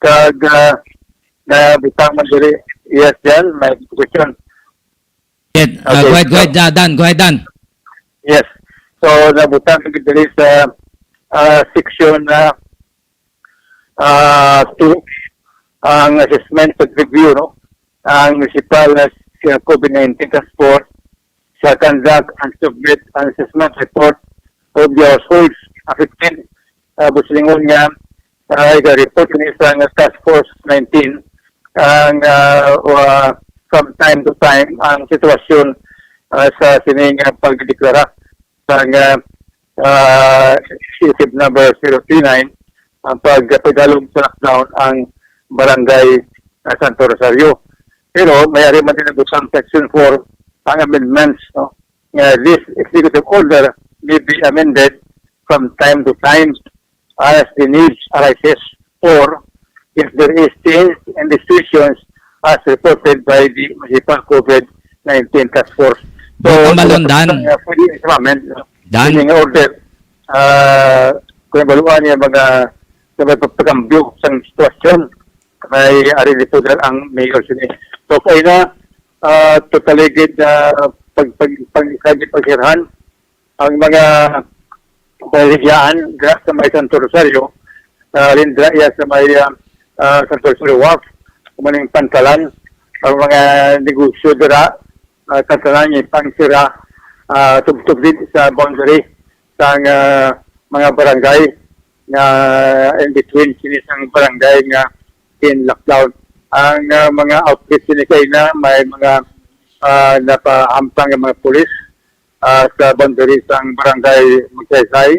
kag, ah, nabutang man diri, yes, yan, may question. Yes, uh, okay, go ahead, go ahead, uh, Dan. Go ahead, Dan. Yes. So, nabutang man diri sa, ah, section na, ah, two, ang assessment and review, no? Ang municipal na, uh, COVID nineteen task force shall conduct and submit an assessment report of the households affected, uh, busilingon nga, uh, report ni sa nga task force nineteen, ang, uh, uh, from time to time ang sitwasyon, uh, sa sining, uh, pagdeklara sa nga, ah, Executive Number zero three nine ang pagpadalom sa lockdown ang barangay, ah, Santo Rosario. Pero may ari man din nabutang section four ang amendments, no? Nga this executive order may be amended from time to time as the needs arises or if there is change in the situations as reported by the Municipal COVID nineteen Task Force. So, Baka malundan. Uh, pwede sa amend, no? Dan. Pwede nga order, ah, kung baluan niya mga sa may pagpagambyo sa sitwasyon, may ari dito dahil ang mayor sini. So, kaya na, ah, totally good, ah, pag, pag, pag, pag, pagsirhan ang mga baligyan dira sa may Santo Rosario, ah, lindra iya sa may, ah, ah, Santo Rosario Wharf, kumaning pantalan, ang mga negosyo dira, ah, pantalan, yung pangsira, ah, tubtub din sa boundary sang, ah, mga barangay nga in between sini sang barangay nga in lockdown. Ang, ah, mga outfits sini kay na may mga, ah, napahamtang nga mga pulis, ah, sa boundary sang barangay Magsaysay,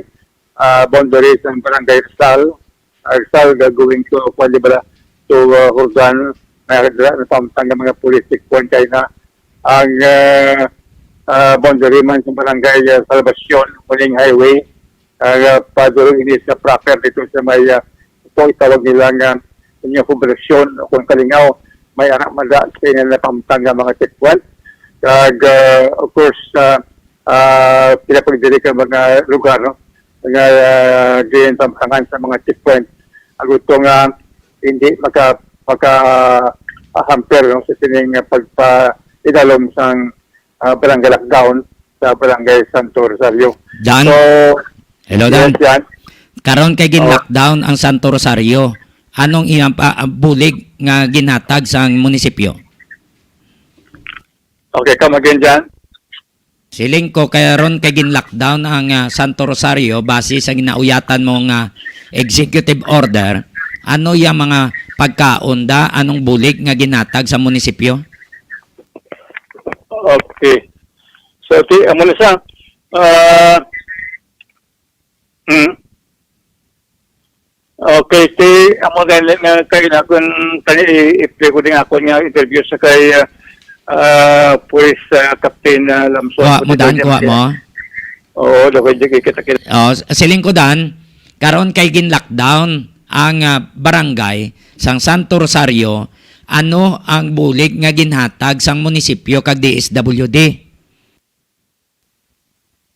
ah, boundary sang barangay Rizal, ah, Rizal ga-, going to, kuwan, di ba, to, ah, Jordan, may dira napahamtang nga mga police checkpoint kay na ang, ah, ah, boundary man sa barangay, ah, Salvacion, Muling Highway, ah, padulong ini sa proper dito sa may, ah, ito itawag nila nga inyong poblasyon o kung kalingaw, may anak mada sa inyong napamtang nga mga checkpoint. Kag, ah, of course, ah, ah, pila pag diri ka mga lugar, no? Nga, ah, din pamtangan sa mga checkpoint. Ang gusto nga hindi maka, maka, ah, hamper, no, sa sining, ah, pagpaidalom sang, ah, barangay lockdown sa barangay Santo Rosario. Dan. So, Hello, yes, Dan. yan. Karon kay Oh. gin-lockdown ang Santo Rosario. Anong iyang pa, ah, bulig nga ginhatag sa munisipyo? Okay, come again, Jan. Siling ko, kay ron kay gin-lockdown ang, ah, Santo Rosario base sa ginauyatan mo nga executive order, ano yang mga pagkaon da, anong bulig nga ginhatag sa munisipyo? Okay. So, ti, amo na siya. Ah, mm. Okay, ti, amo na, na, kay na, kung tani, i-, i-play ko din ako nga interview sa kay, ah, ah, Police, ah, Captain, ah, Lamson. Kuha mo, Dan, kuha mo. Oo, daw kay di kita kita. Oh, s- siling ko, Dan, karon kay gin-lockdown ang, ah, barangay sang Santo Rosario, ano ang bulig nga ginhatag sang munisipyo kag D S W D?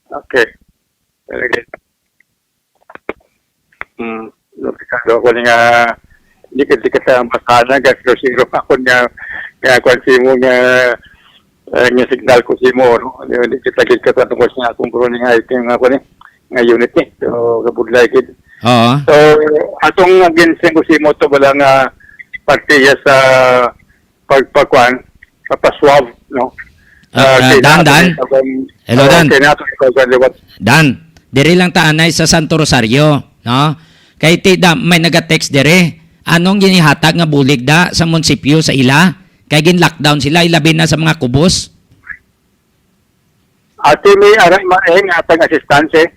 Okay. Very good. Hmm. Lupitado ko nga di ka, di ka sa masana, gas zero zero ako nga, nga kwan si mo nga, eh, nga signal ko si mo, no? Di, di kita gid ka tungkol sa akong bro ni nga, ito nga ako ni, nga unit ni. So, kabudlay gid. Oo. So, atong against ko si mo to, wala nga partiya sa pagpakwan, pagpaswab, no? Ah, ah, kay Dan, nato Dan. ni Tabang, Hello, ah, Dan. Kay nato ni Tabang liwat. Dan, diri lang ta anay sa Santo Rosario, no? Kay ti da, may naga-text dire, anong ginihatag nga bulig da sa munisipyo sa ila? Kay gin-lockdown sila, ilabi na sa mga kubos. Ati may aray man eh, nga atang assistance eh.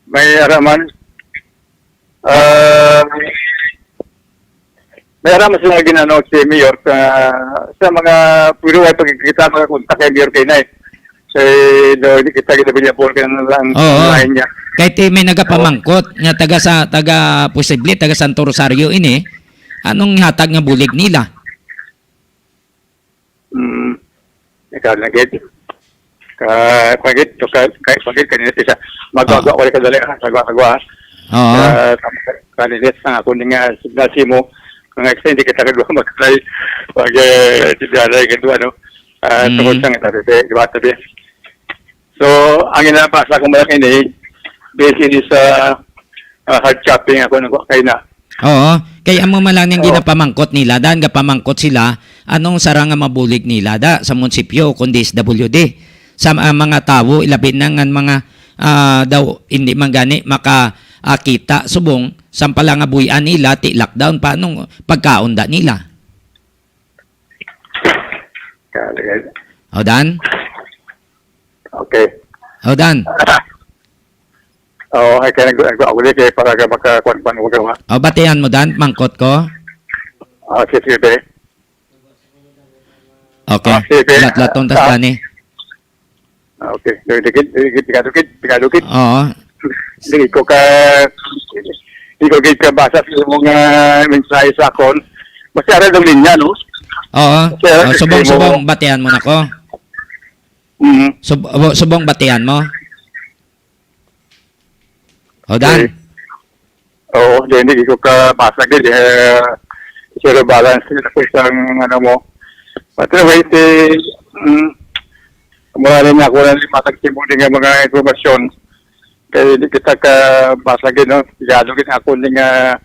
May araman. Ah, may araman sila ginano si Mayor sa, sa mga puro ay pagkikita, mga kontak kay Mayor Kainay. So, do, hindi kita ginabilyapol ka na lang Oo. Online niya. Kay ti may nagapamangkot nga taga sa taga posible taga Santo Rosario ini, anong hatag nga bulig nila? Mm. Ikaw na gid. Ka, pagit, to ka, kay pagit kanina siya. Magwa, Ah. Wala ka dali, ha? Sagwa, sagwa. Oo. Ah, kanina sa ako ni nga signal si mo. Kung nga hindi kita kadwa magkatay. Pag, eh, di dala yung kadwa, no? Ah, Mm. Tungkol sa nga tabi, di ba, tabi? So, ang inabasa ko malaki ni, based ini sa, ah, hard copy nga ako nagwa kay na. Oo. Kay amo man lang ning Oo. ginapamangkot nila, dan gapamangkot sila, anong sara nga mabulig nila da sa munisipyo kun D S W D? Sa, ah, mga tawo, ilabi na nga mga, ah, daw hindi man gani maka, ah, kita subong, sampala nga buy-an nila, ti lockdown pa, anong pagkaon da nila? Kaya, O, Dan? okay. O, Dan? Oo, ay kaya nag-, nag-, ako din kaya para ka makakuan-kuan ko gawa. O, batian mo, Dan? Mangkot ko? Ah, si Felipe. Okay. Ah, sige. Latlaton tas Ah. gani. Ah, okay. Dikit, dikit, dikit, dikit, dikit. Oo. Hindi ko ka, hindi ko gid kabasa sa imong, ah, mensahe sa akon. Basta aral ng linya, no? Oo. Sir, O, subong, imo- subong, batian mo na ko. Mhm. Sub-, o, subong, batian mo. O, Dan. Okay. Oo, di, hindi ko kabasa gid, eh, zero balance din ako isang, ano mo. But anyway, di, mm, mura rin ako na matag si mo din nga mga impormasyon. Kaya hindi kita kabasa gid, no? Sigado gid ako din nga,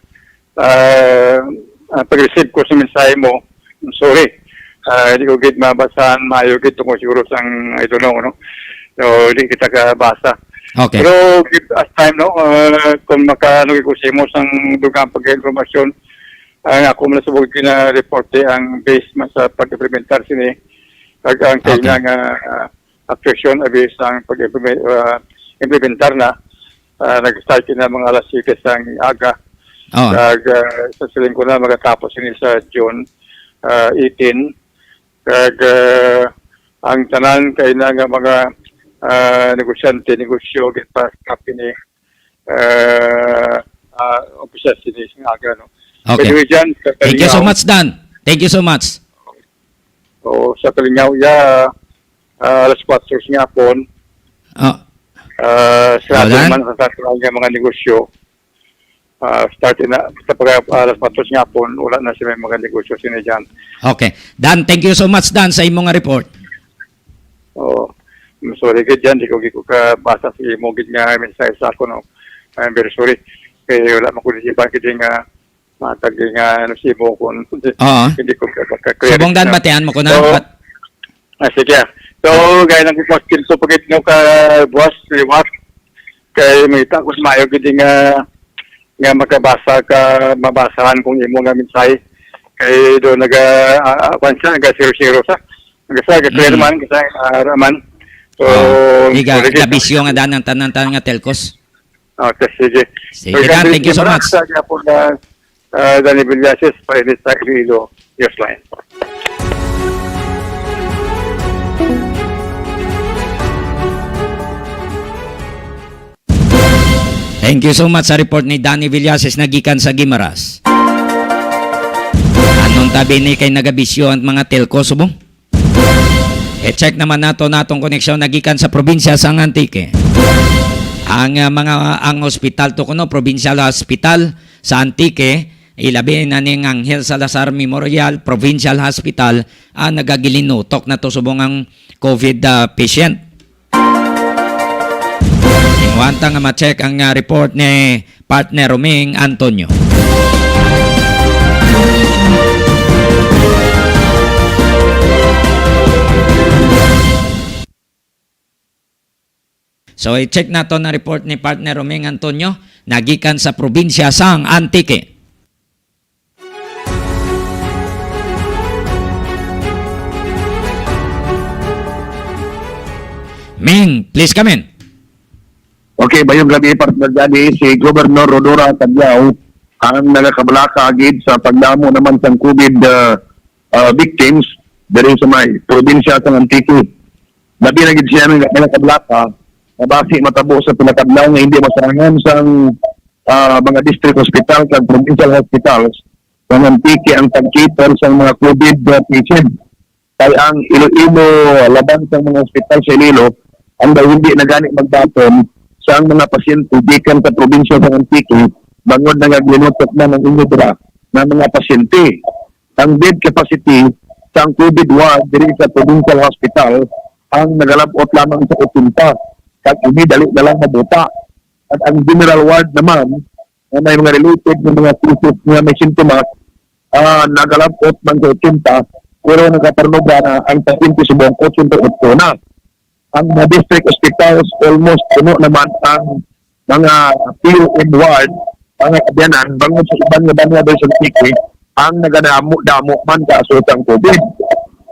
ah, ah, pag-receive ko sa mensahe mo. I'm sorry. Ah, hindi ko gid mabasahan maayo gid tungkol siguro sang, I don't know, no? So, hindi kita kabasa. Okay. Pero give us time, no? Ah, kung makaano ko sa imo sang dugang pagka-informasyon, ang ako man subog gina-report, eh, ang base man sa pag-implementar sini, kag ang Okay. kailangan nga, ah, aksyon abi sang pag-implement-, ah, implementar na, ah, nag-start na mga alas siyete sang aga. Oh. Kag, ah, sa siling ko na magatapos ini sa June, ah, eighteen. Kag, ah, ang tanan kay na nga mga, ah, negosyante, negosyo, gid pa sa kini, ah, ah, umpisa sini sa aga, no? Okay. By the way, Jan, sa Thank you so Kalingaw, much, Dan. Thank you so much. o, sa Kalingaw, ya, ah, alas kwatro nga hapon, Oh. ah, sa Wala. man sa, sa mga negosyo, ah, start na, sa pag, alas kwatro nga hapon, wala na sila mga negosyo sini dyan. Okay. Dan, thank you so much, Dan, sa imo nga report. Oo. I'm sorry gid dyan, di ko, di ko kabasa sa imo gid nga mensahe sa ako, no. I'm very sorry. Kaya wala man ko di ba gid nga matag nga ano sa imo kung Oo. hindi ko ka-, ka-, clear. Subong, Dan, No? batian mo ko na. Oo. Bat- Ah, sige. So, gaya ng request ko, pagit nyo ka, boss, remark, kay may takos mayo gid nga, nga makabasa ka, mabasahan kung imo nga mensahe. Kay do naga, ah, ah, kwan siya, naga zero zero sa. Naga sa, naga clear Mm. man, kasi, ah, raman. So, Oh, di ka, sorry, kabisyo nga daan ang tanan-tanan nga telcos. Okay, sige. Sige, Dan, thank you so much. Sa gyapon na, ah, Danny Villasis, pa ini sa Iloilo Newsline. Thank you so much sa report ni Danny Villasis na gikan sa Guimaras. Anong tabi ni kay nagabisyo ang mga telco subong? I-check naman nato natong koneksyon na gikan sa probinsya sang Antique. Ang, ah, mga, ang ospital to kuno, Provincial Hospital sa Antique, ilabi na ning Angel Salazar Memorial Provincial Hospital, ang nagagilinutok na to subong ang covid, ah, patient. Inwanta nga ma-check ang, ah, report ni Partner Roming Antonio. So, i-check nato na report ni Partner Roming Antonio, nagikan sa probinsya sang Antique. Ming, please come in. Okay, mayong gabi, partner Danny. Si Governor Rhodora Cadiao ang nagakabalaka gid sa pagdamo naman sang covid, ah, ah, victims diri sa may probinsya sa Antique. Labi na gid siya nga nagakabalaka nga basi matabo sa pila ka adlaw nga hindi masarangan sang, ah, mga district hospital kag provincial hospitals sa Antique ang pag-cater sang mga covid, ah, patient. Kay ang Iloilo laban sa mga ospital sa Iloilo, ang daw hindi na gani magbaton sa ang mga pasyente gikan sa probinsya sa Antique, bangod nagaglinupok man ang inyo dira nga mga pasyente. Ang bed capacity sa ang covid ward diri sa provincial hospital ang nagalab-ot lamang sa otsenta, kag ini dali na lang mabuta. At ang general ward naman, nga may mga related nga mga cases nga may sintomas, ah, nagalab-ot man sa otsenta, pero nagatarnuga na ang pasyente subong otsenta y ocho na. Ang mga district hospitals, almost puno naman ang mga P O M ward, mga kaabyanan, bangod sa iban nga banwa diri sa Antique, ang nagadamo-damo man kaso sang covid.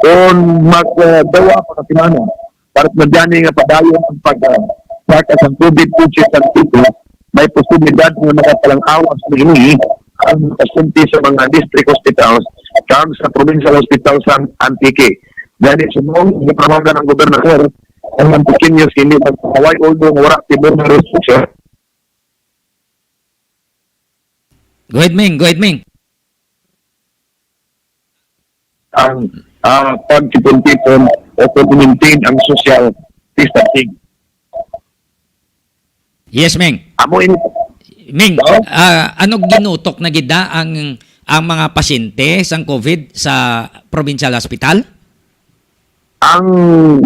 Kung mag, ah, dawa pa ka semana, para sa gani nga padayon ang pag, ah, saka sang covid patient sa Antique, may posibilidad nga makapalang-awas niini ang pasyente sa mga district hospitals kag sa provincial hospital sa Antique. Gani, subong gipanawagan ang gobernador, ang Antiqueños hindi magpakaway, although wala tibok nga restriction. Go ahead, Ming. Go ahead, Ming. Ang, ah, pagtipon-tipon o pag-maintain ang social distancing. Yes, Ming. Amo ini. Ming, Oo. ah, ano ginutok na gid na ang, ang mga pasyente sang covid sa provincial hospital? Ang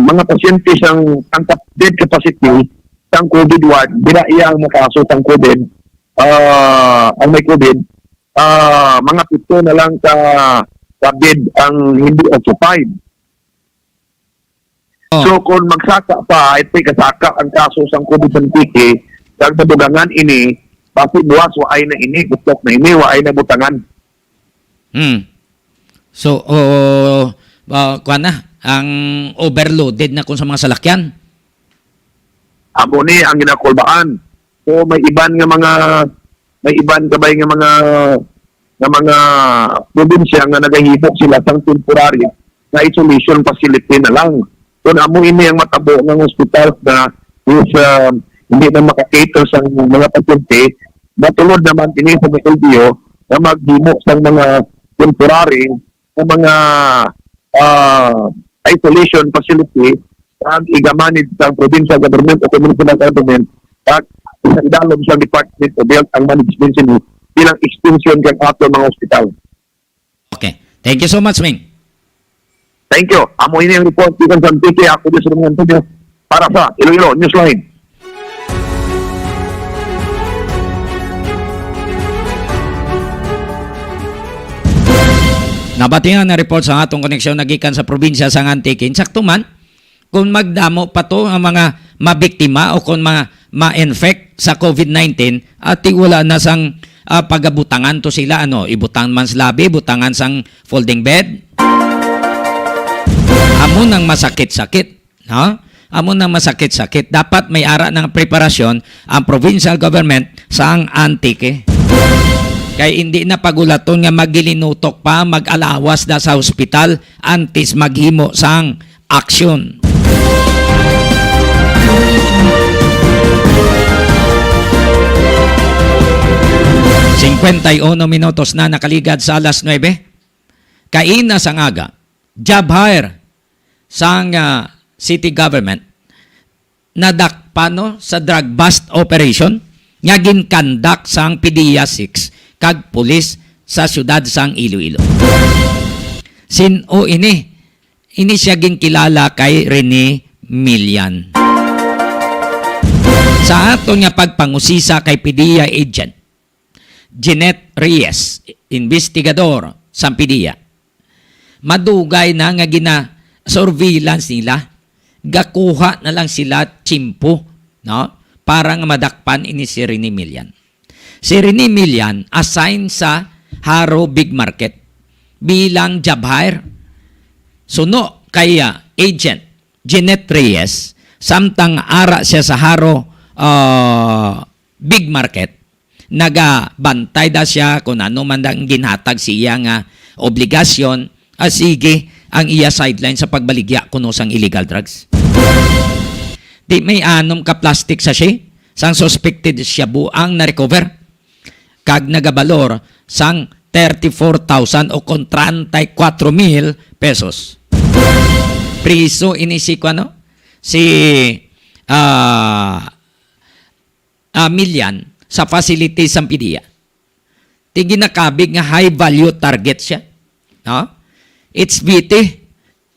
mga pasyente sang, ang kap-, bed capacity sang covid ward, dira iya ang makaso sang covid, ah, ang may covid, ah, mga pito na lang ka, ka bed ang hindi occupied. Oh. So, kung magsaka pa, ito'y kasaka ang kaso sang covid sa Antique, kag madugangan ini, basi buwas, waay na ini, butok na ini, waay na butangan. Hmm. So, oh, ah, kuwan na, ang overloaded na kung sa mga salakyan. Amo ni ang ginakulbaan. So, may iban nga mga, may iban kabay nga mga, nga mga probinsya nga nagahimo sila sang temporary nga isolation facility na lang. Kung amo ini ang matabo nga hospital na is, ah, hindi na maka-cater sa mga pasyente, matulod naman ini sa L T O na maghimo sang mga temporary nga mga, ah, isolation facility ang iga-manage sang provincial government o municipal government at sa idalom sang Department of Health ang management sini bilang extension kang aton mga hospital. Okay. Thank you so much, Ming. Thank you. Amo ini ang report gikan sa Antique. Ako, Diyos Romeo Antonio, para sa Iloilo Newsline. Nabatian na report sa atong koneksyon nagikan sa probinsya sang Antique. Insakto man, Kung magdamo pa to ang mga mabiktima o kung mga ma-infect sa covid nineteen, ati wala na sang, ah, pagabutangan to sila, ano, ibutang man sa labi, butangan sang folding bed. Amo nang masakit-sakit, no? Amo nang masakit-sakit. Dapat may ara ng preparasyon ang provincial government sang Antique. Kay hindi na pagulaton nga magilinutok pa, mag-alawas da sa hospital antes maghimo sang aksyon. Cincuenta y uno minutos na nakaligad sa alas nuebe. Kaina sang aga, job hire sang, ah, city government nadakpan, no, sa drug bust operation nga ginkandak sang PDEA six kag pulis sa siyudad sang Iloilo. Sin-o ini? Ini siya ginkilala kay Rene Milian. Sa aton nga pagpangusisa kay PDEA agent Jeanette Reyes, investigador sa PDEA, madugay na nga gina-surveillance nila, gakuha na lang sila tiyempo, no, para nga madakpan ini si Rene Milian. Si Rene Milian assign sa Jaro Big Market bilang job hire. Suno kay, ah, agent Jeanette Reyes, samtang ara siya sa Jaro, ah, Big Market, nagabantay da siya kung ano man ang ginhatag siya nga obligasyon, ah, sige ang iya sideline sa pagbaligya kuno sang illegal drugs. Di may anom ka plastic sachet sang suspected shabu ang na-recover, kag nagabalor sang thirty-four thousand o kon treinta y cuatro mil pesos. Priso ini si, kuwan, no? Si, ah, ah, Milian sa facility sang PDEA. Ti ginakabig nga high value target siya, no? H V T,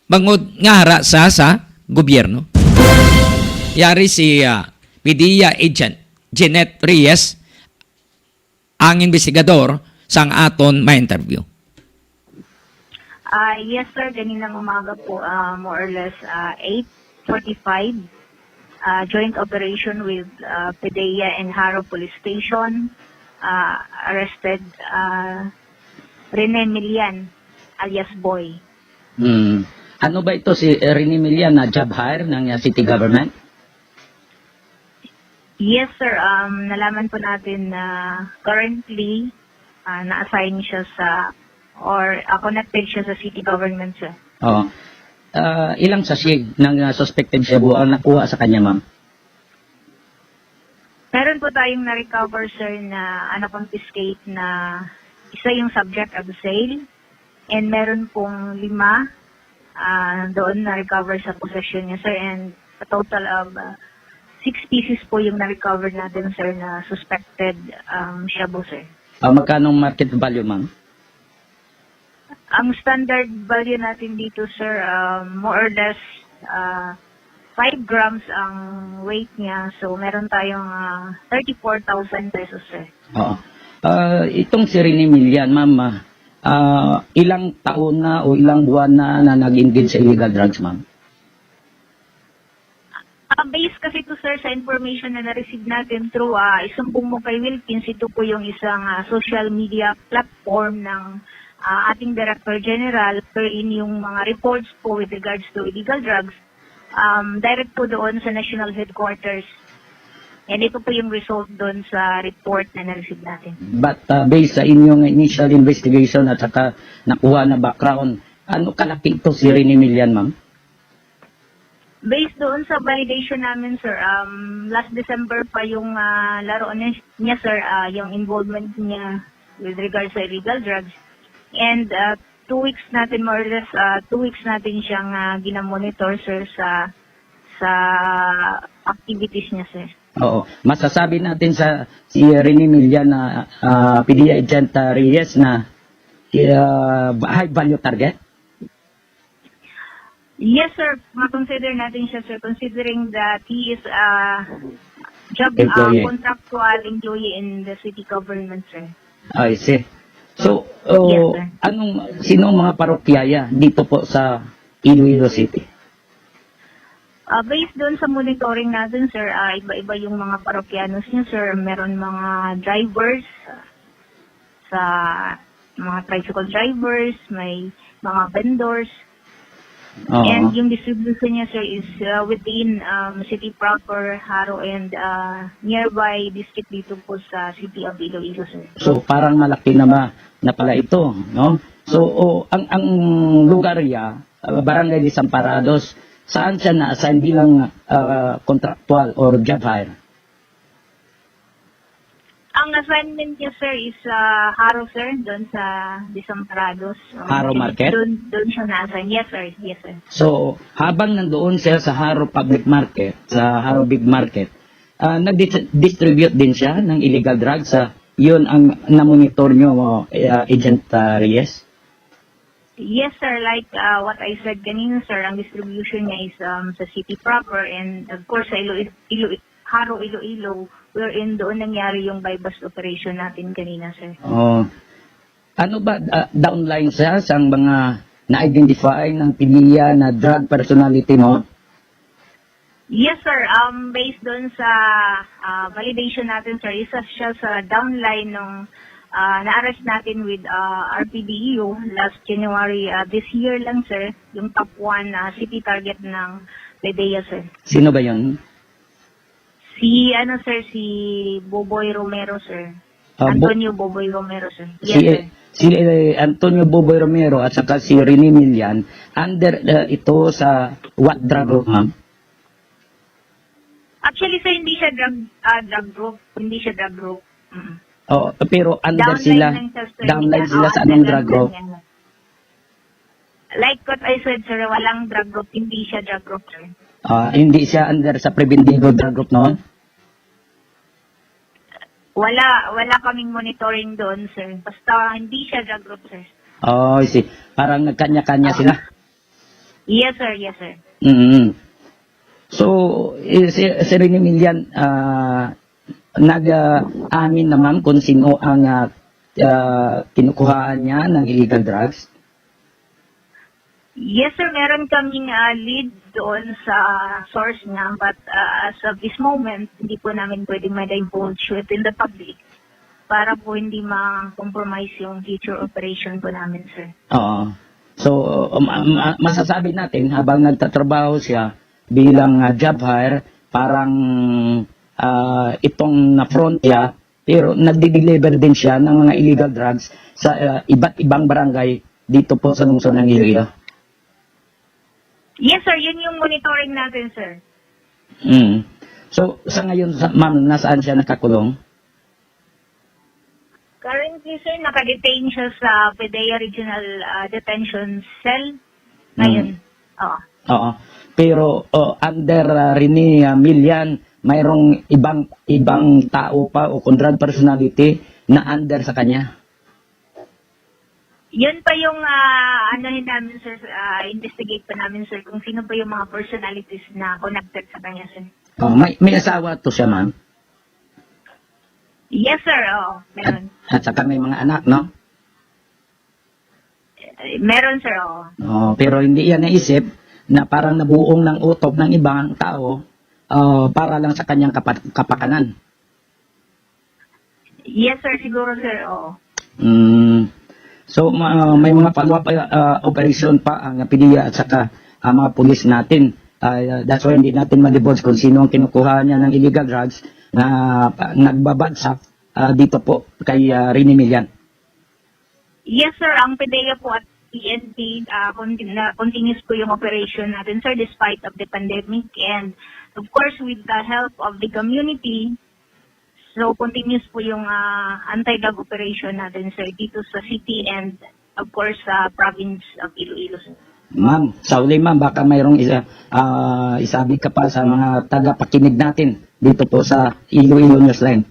bangod nga ara sa, sa gobyerno. Yari si, ah, PDEA agent Jeanette Reyes, ang investigador sang aton ma-interview. Ah, yes, sir. Ganinang umaga po, ah, more or less, ah, eight forty-five, ah, joint operation with, ah, PDEA and Jaro Police Station, ah, arrested, ah, Rene Milian, alias Boy. Hmm. Ano ba ito si, eh, Rene Milian na job hire ng, ah, city government? Yes, sir. Um, nalaman po natin na currently, ah, na-assign siya sa, or, ah, connected siya sa city government, sir. Oo. Ah, ilang sachet ng, ah, suspected shabu ang nakuha sa kanya, ma'am? Meron po tayong na-recover, sir, na, ah, na-confiscate na isa yung subject of sale, and meron pong lima, ah, doon na-recover sa possession niya, sir, and a total of, ah, six pieces po yung na-recover natin, sir, na suspected, um, shabu, sir. Ah, magkano ang market value, ma'am? Ang standard value natin dito, sir, um, more or less, ah, five grams ang weight niya. So, meron tayong, ah, thirty-four thousand pesos, sir. Oo. Ah, itong si Rene Milian, ma'am, ah, ah, ilang taon na o ilang buwan na, na nag-engage sa illegal drugs, ma'am? Ah, based kasi to, sir, sa information na na-receive natin through, ah, isumbong mo kay Wilkins, ito po yung isang, ah, social media platform ng, ah, ating Director General, wherein yung mga reports po with regards to illegal drugs, um, direct po doon sa national headquarters. And ito po yung result doon sa report na na-receive natin. But, uh, based sa inyong initial investigation at saka nakuha na background, ano kalaki ito si Rene Milian, ma'am? Based doon sa validation namin, sir, um, last December pa yung, ah, laro ni-, niya, sir, ah, yung involvement niya with regards sa illegal drugs. And, ah, two weeks natin, more or less, ah, two weeks natin siyang, ah, ginamonitor, sir, sa, sa activities niya, sir. Oo. Masasabi natin sa si Rene Milian na, ah, PDEA agent, ah, Reyes na, ah, high value target? Yes, sir. Ma-consider natin siya, sir, considering that he is a job, ah, Employee. Contractual employee in the city government, sir. I see. So, Yes, oh, sir. Anong, sino ang mga parokyaya dito po sa Iloilo City? Ah, based doon sa monitoring natin, sir, ah, iba-iba yung mga parokyanos niyo, sir. Meron mga drivers, ah, sa mga tricycle drivers, may mga vendors. Oo. And yung distribution niya, sir, is, ah, within, um, city proper, Jaro, and, ah, nearby district dito po sa city of Iloilo, sir. So, parang malaki na ma-, na pala ito, no? So, o, ang, ang lugar niya, ah, Barangay Desamparados, saan siya na-assign bilang, ah, contractual or job hire? Ang assignment niya, sir, is, ah, Jaro, sir, doon sa Desamparados. Um, Jaro Market? Doon, doon siya na-assign. Yes, sir. Yes, sir. So, habang nandoon siya sa Jaro Public Market, sa Jaro Big Market, ah, nag-dis-, distribute din siya ng illegal drugs. Ah, yun ang namonitor nyo, ah, Agent, ah, Reyes? Yes, sir. Like, ah, what I said kanina, sir, ang distribution niya is, um, sa city proper and, of course, sa Ilo-, Ilo-, Jaro, Iloilo, wherein doon nangyari yung buy-bust operation natin kanina, sir. Oh. Ano ba, ah, downline siya sang mga na-identify ng PDEA na drug personality, no? Yes, sir. Um, based doon sa, ah, validation natin, sir, isa siya sa downline nung, ah, na-arrest natin with, ah, R P D E U last January, ah, this year lang, sir, yung top one, ah, city target ng PDEA, sir. Sino ba yun? Si, ano, sir, si Boboy Romero, sir. Ah, Bo-, Antonio Boboy Romero, sir. Yes, si, sir. Si, eh, Antonio Boboy Romero at saka si Rene Milian, under, ah, ito sa what drug group, ma'am? Actually, sir, hindi siya drug, ah, drug group. Hindi siya drug group. Mm. Oh, pero under Downline sila, lang siya, sir. Downline sila sa anong drug group? Like what I said, sir, walang drug group. Hindi siya drug group, sir. Ah, hindi siya under sa Preventivo drug group, no? Wala, wala kaming monitoring doon, sir. Basta hindi siya drug group, sir. Oh, I see. Parang nagkanya-kanya sila. Yes, sir. Yes, sir. Mm. So, eh, si, si Rene Milian, ah, nag, ah, amin naman kung sino ang, ah, ah, kinukuhaan niya ng illegal drugs? Yes, sir. Meron kaming, ah, lead doon sa source niya, but, ah, as of this moment, hindi po namin pwedeng ma-divulge within the public para po hindi ma-compromise yung future operation po namin, sir. Oo. So, ma-, ma-, masasabi natin, habang nagtatrabaho siya bilang, ah, job hire, parang, ah, itong na-front niya, pero nagdi-deliver din siya ng mga illegal drugs sa, ah, iba't ibang barangay dito po sa lungsod ng Iloilo. Yes, sir. Yun yung monitoring natin, sir. Mm. So, sa ngayon, sa, ma'am, nasaan siya nakakulong? Currently, sir, nakadetain siya sa PDEA Regional, ah, Detention Cell. Mm. Ngayon. Oo. Oo. Pero, oh, under, ah, Rene, ah, Milian, mayroong ibang, ibang tao pa o kung drug personality na under sa kanya? Yun pa yung, ah, anuhin namin, sir, ah, investigate pa namin, sir, kung sino pa yung mga personalities na connected sa kanya, sir. Oh, may, may asawa to siya, ma'am? Yes, sir. Oo, meron. At, at saka may mga anak, no? Eh, meron, sir, oo. Oh, pero hindi yan naisip na parang nabuong ng utok ng ibang tao, ah, para lang sa kanyang kapat-, kapakanan. Yes, sir. Siguro, sir. Oo. Mm. So, ma-, may mga follow-up, ah, operation pa ang PDEA at saka ang mga pulis natin. Ah, that's why hindi natin ma-divulge kung sino ang kinukuha niya ng illegal drugs na, ah, nagbabagsak, ah, dito po kay, ah, Rene Milian. Yes, sir. Ang PDEA po at P N P, ah, contin-, na, continuous po yung operation natin, sir, despite of the pandemic. And, of course, with the help of the community, so, continuous po yung, ah, anti-drug operation natin, sir, dito sa city and, of course, sa province of Iloilo, sir. Ma'am, sa huli, ma'am, baka mayroong isa, ah, isabi ka pa sa mga tagapakinig natin dito po sa Iloilo Newsline.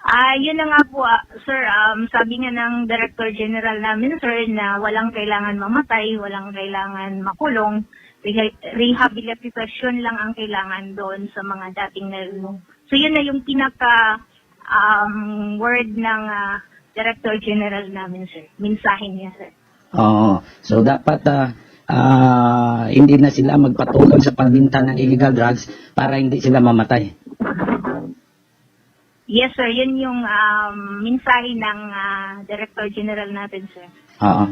Ah, yun na nga po, ah, sir. Um, sabi nga ng Director General namin, sir, na walang kailangan mamatay, walang kailangan makulong. Reha-, rehabilitasyon lang ang kailangan doon sa mga dating nalulung. So, yun na yung pinaka, um, word ng, ah, Director General namin, sir. Mensahe niya, sir. Oo. So, dapat, ah, ah, hindi na sila magpatuloy sa pagbinta ng illegal drugs para hindi sila mamatay. Yes, sir. Yun yung, um, mensahe ng, ah, Director General natin, sir. Oo.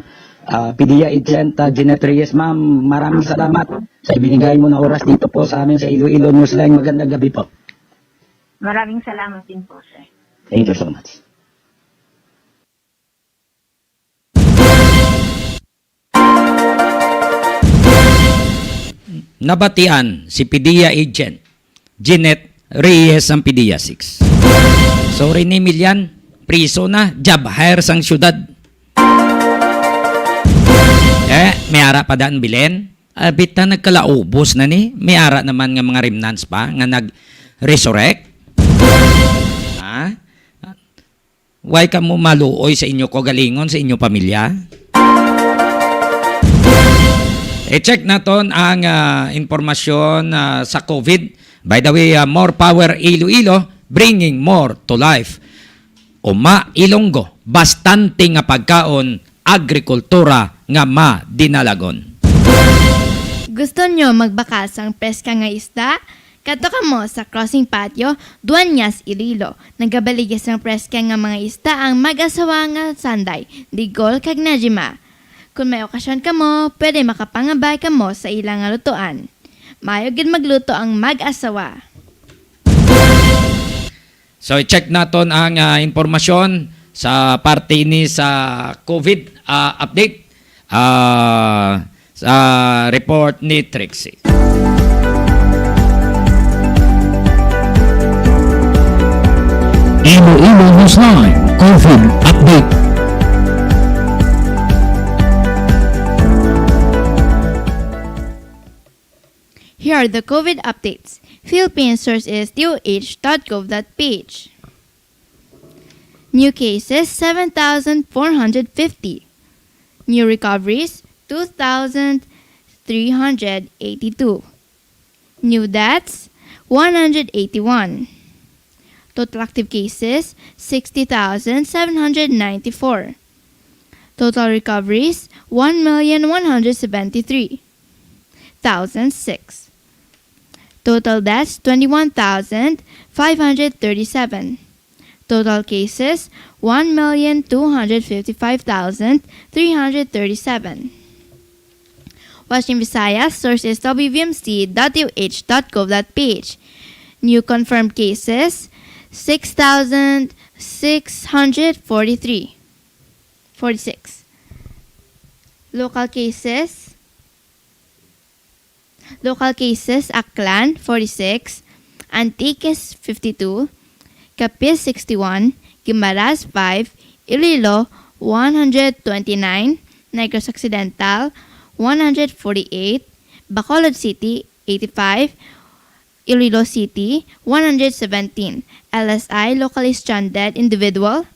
Ah, PDEA Agent, ah, Jeanette Reyes, ma'am, maraming salamat sa ibinigay mo na oras dito po sa amin sa Iloilo Newsline. Magandang gabi po. Maraming salamat din po, sir. Thank you so much. Nabatian si PDEA Agent Jeanette Reyes ang PDEA six. Sorry ni Milian, priso na, job hire sang syudad. Eh, may ara pa daan bilen? Abita nagkalaubos na ni, may ara naman nga mga remnants pa nga nag-resurrect. Ha? Why kamo maluoy sa inyo kaugalingon sa inyo pamilya? I-check naton ang, ah, impormasyon, ah, sa COVID. By the way, ah, more power Iloilo, bringing more to life. Uma Ilonggo, bastante nga pagkaon, agrikultura nga madinalagon. Gusto nyo magbakal sang preska nga isda? Kadto kamo sa Crossing Patio, Dueñas, Iloilo. Nagabaligya sang preska nga mga isda ang mag-asawa nga Sanday, Digol, kag Najima. Kung may okasyon kamo, pwede makapangabay kamo sa ila nga lutoan. Maayo gid magluto ang mag-asawa. So, i-check naton ang, ah, impormasyon sa parte ini sa COVID, ah, update, ah, sa report ni Trixie. Iloilo Newsline COVID Update. Here are the COVID updates. Philippine source is D O H dot gov dot P H. New cases, seven thousand four hundred fifty. New recoveries, two thousand three hundred eighty-two. New deaths, one hundred eighty-one. Total active cases, sixty thousand seven hundred ninety-four. Total recoveries, one million one hundred seventy-three thousand six. Total deaths, twenty-one thousand five hundred thirty-seven. Total cases, one million two hundred fifty-five thousand three hundred thirty-seven. Watching Visayas, source is W V M C dot U H dot gov dot P H. New confirmed cases, six thousand six hundred forty-three, forty-six. Local cases, Local cases, Aklan, forty-six, Antique, fifty-two, Capiz, sixty-one, Guimaras, five, Iloilo, one hundred twenty-nine, Negros Occidental, one hundred forty-eight, Bacolod City, eighty-five, Iloilo City, one hundred seventeen, L S I, locally stranded individual,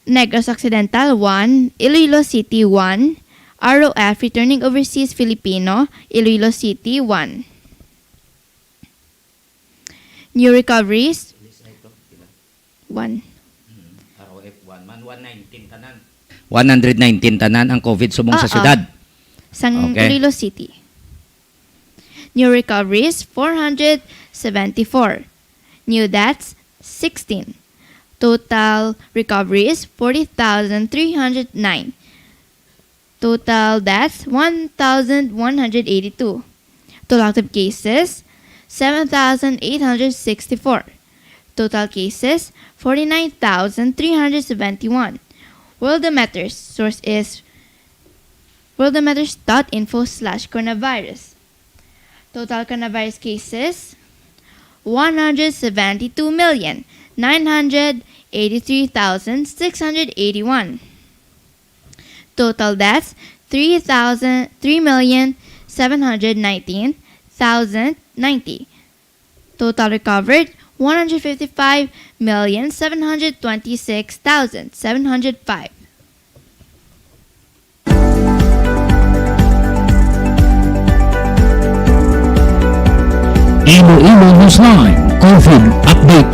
Negros Occidental, one, Iloilo City, one, R O F, returning overseas Filipino, Iloilo City, one. New recoveries, one. Hmm, R O F, one man, one nineteen tanan. One hundred nineteen tanan ang COVID subong sa Oo. Syudad. Sang Okay. Iloilo City. New recoveries, four hundred seventy-four. New deaths, sixteen. Total recoveries, forty thousand three hundred nine. Total deaths, one thousand one hundred eighty-two. Total active cases, seven thousand eight hundred sixty-four. Total cases, forty-nine thousand three hundred seventy-one. Worldometers, source is worldometers dot info slash coronavirus. Total coronavirus cases, one hundred seventy-two million nine hundred eighty-three thousand six hundred eighty-one. Total deaths, three thousand, three million seven hundred nineteen thousand ninety. Total recovered, one hundred fifty-five million seven hundred twenty-six thousand seven hundred five. Iloilo Newsline COVID Update.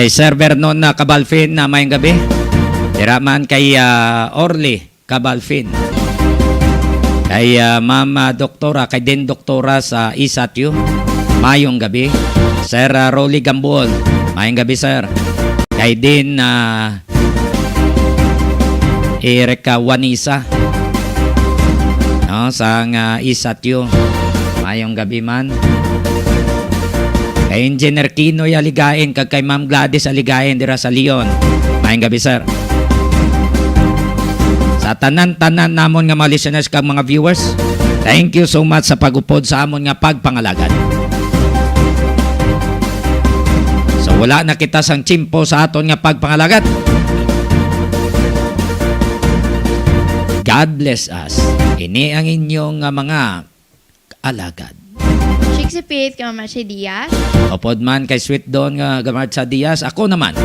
Kay Sir Vernon na Kabalfin, na mayong gabi. Dira man kay, ah, Orly Kabalfin. Kay, ah, Ma'am, ah, Doktora, kay Din Doktora sa Isatyo. Mayong gabi. Sir, ah, Rolly Gambuol. Mayong gabi, sir. Kay Din, ah, Erica Wanisa. No, sang, ah, Isatyo. Mayong gabi man. Kay Engineer Kinoy Aligain, kag kay Ma'am Gladys Aligain dira sa Leon. Mayong gabi, sir. Sa tanan-tanan namon nga mga listeners kag mga viewers, thank you so much sa pag-upod sa amon nga pagpangalagad. So, wala na kita sang tiyempo sa aton nga pagpangalagad. God bless us. Ini ang inyong, ah, mga alagad. Chick si Pete, kay Mama si Diaz. Upod man kay Sweet Don nga Gamarcha Diaz, ako naman,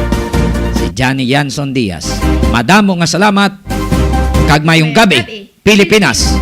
si Johnny Yanson Diaz. Madamo nga salamat, kag mayong gabi, Pilipinas.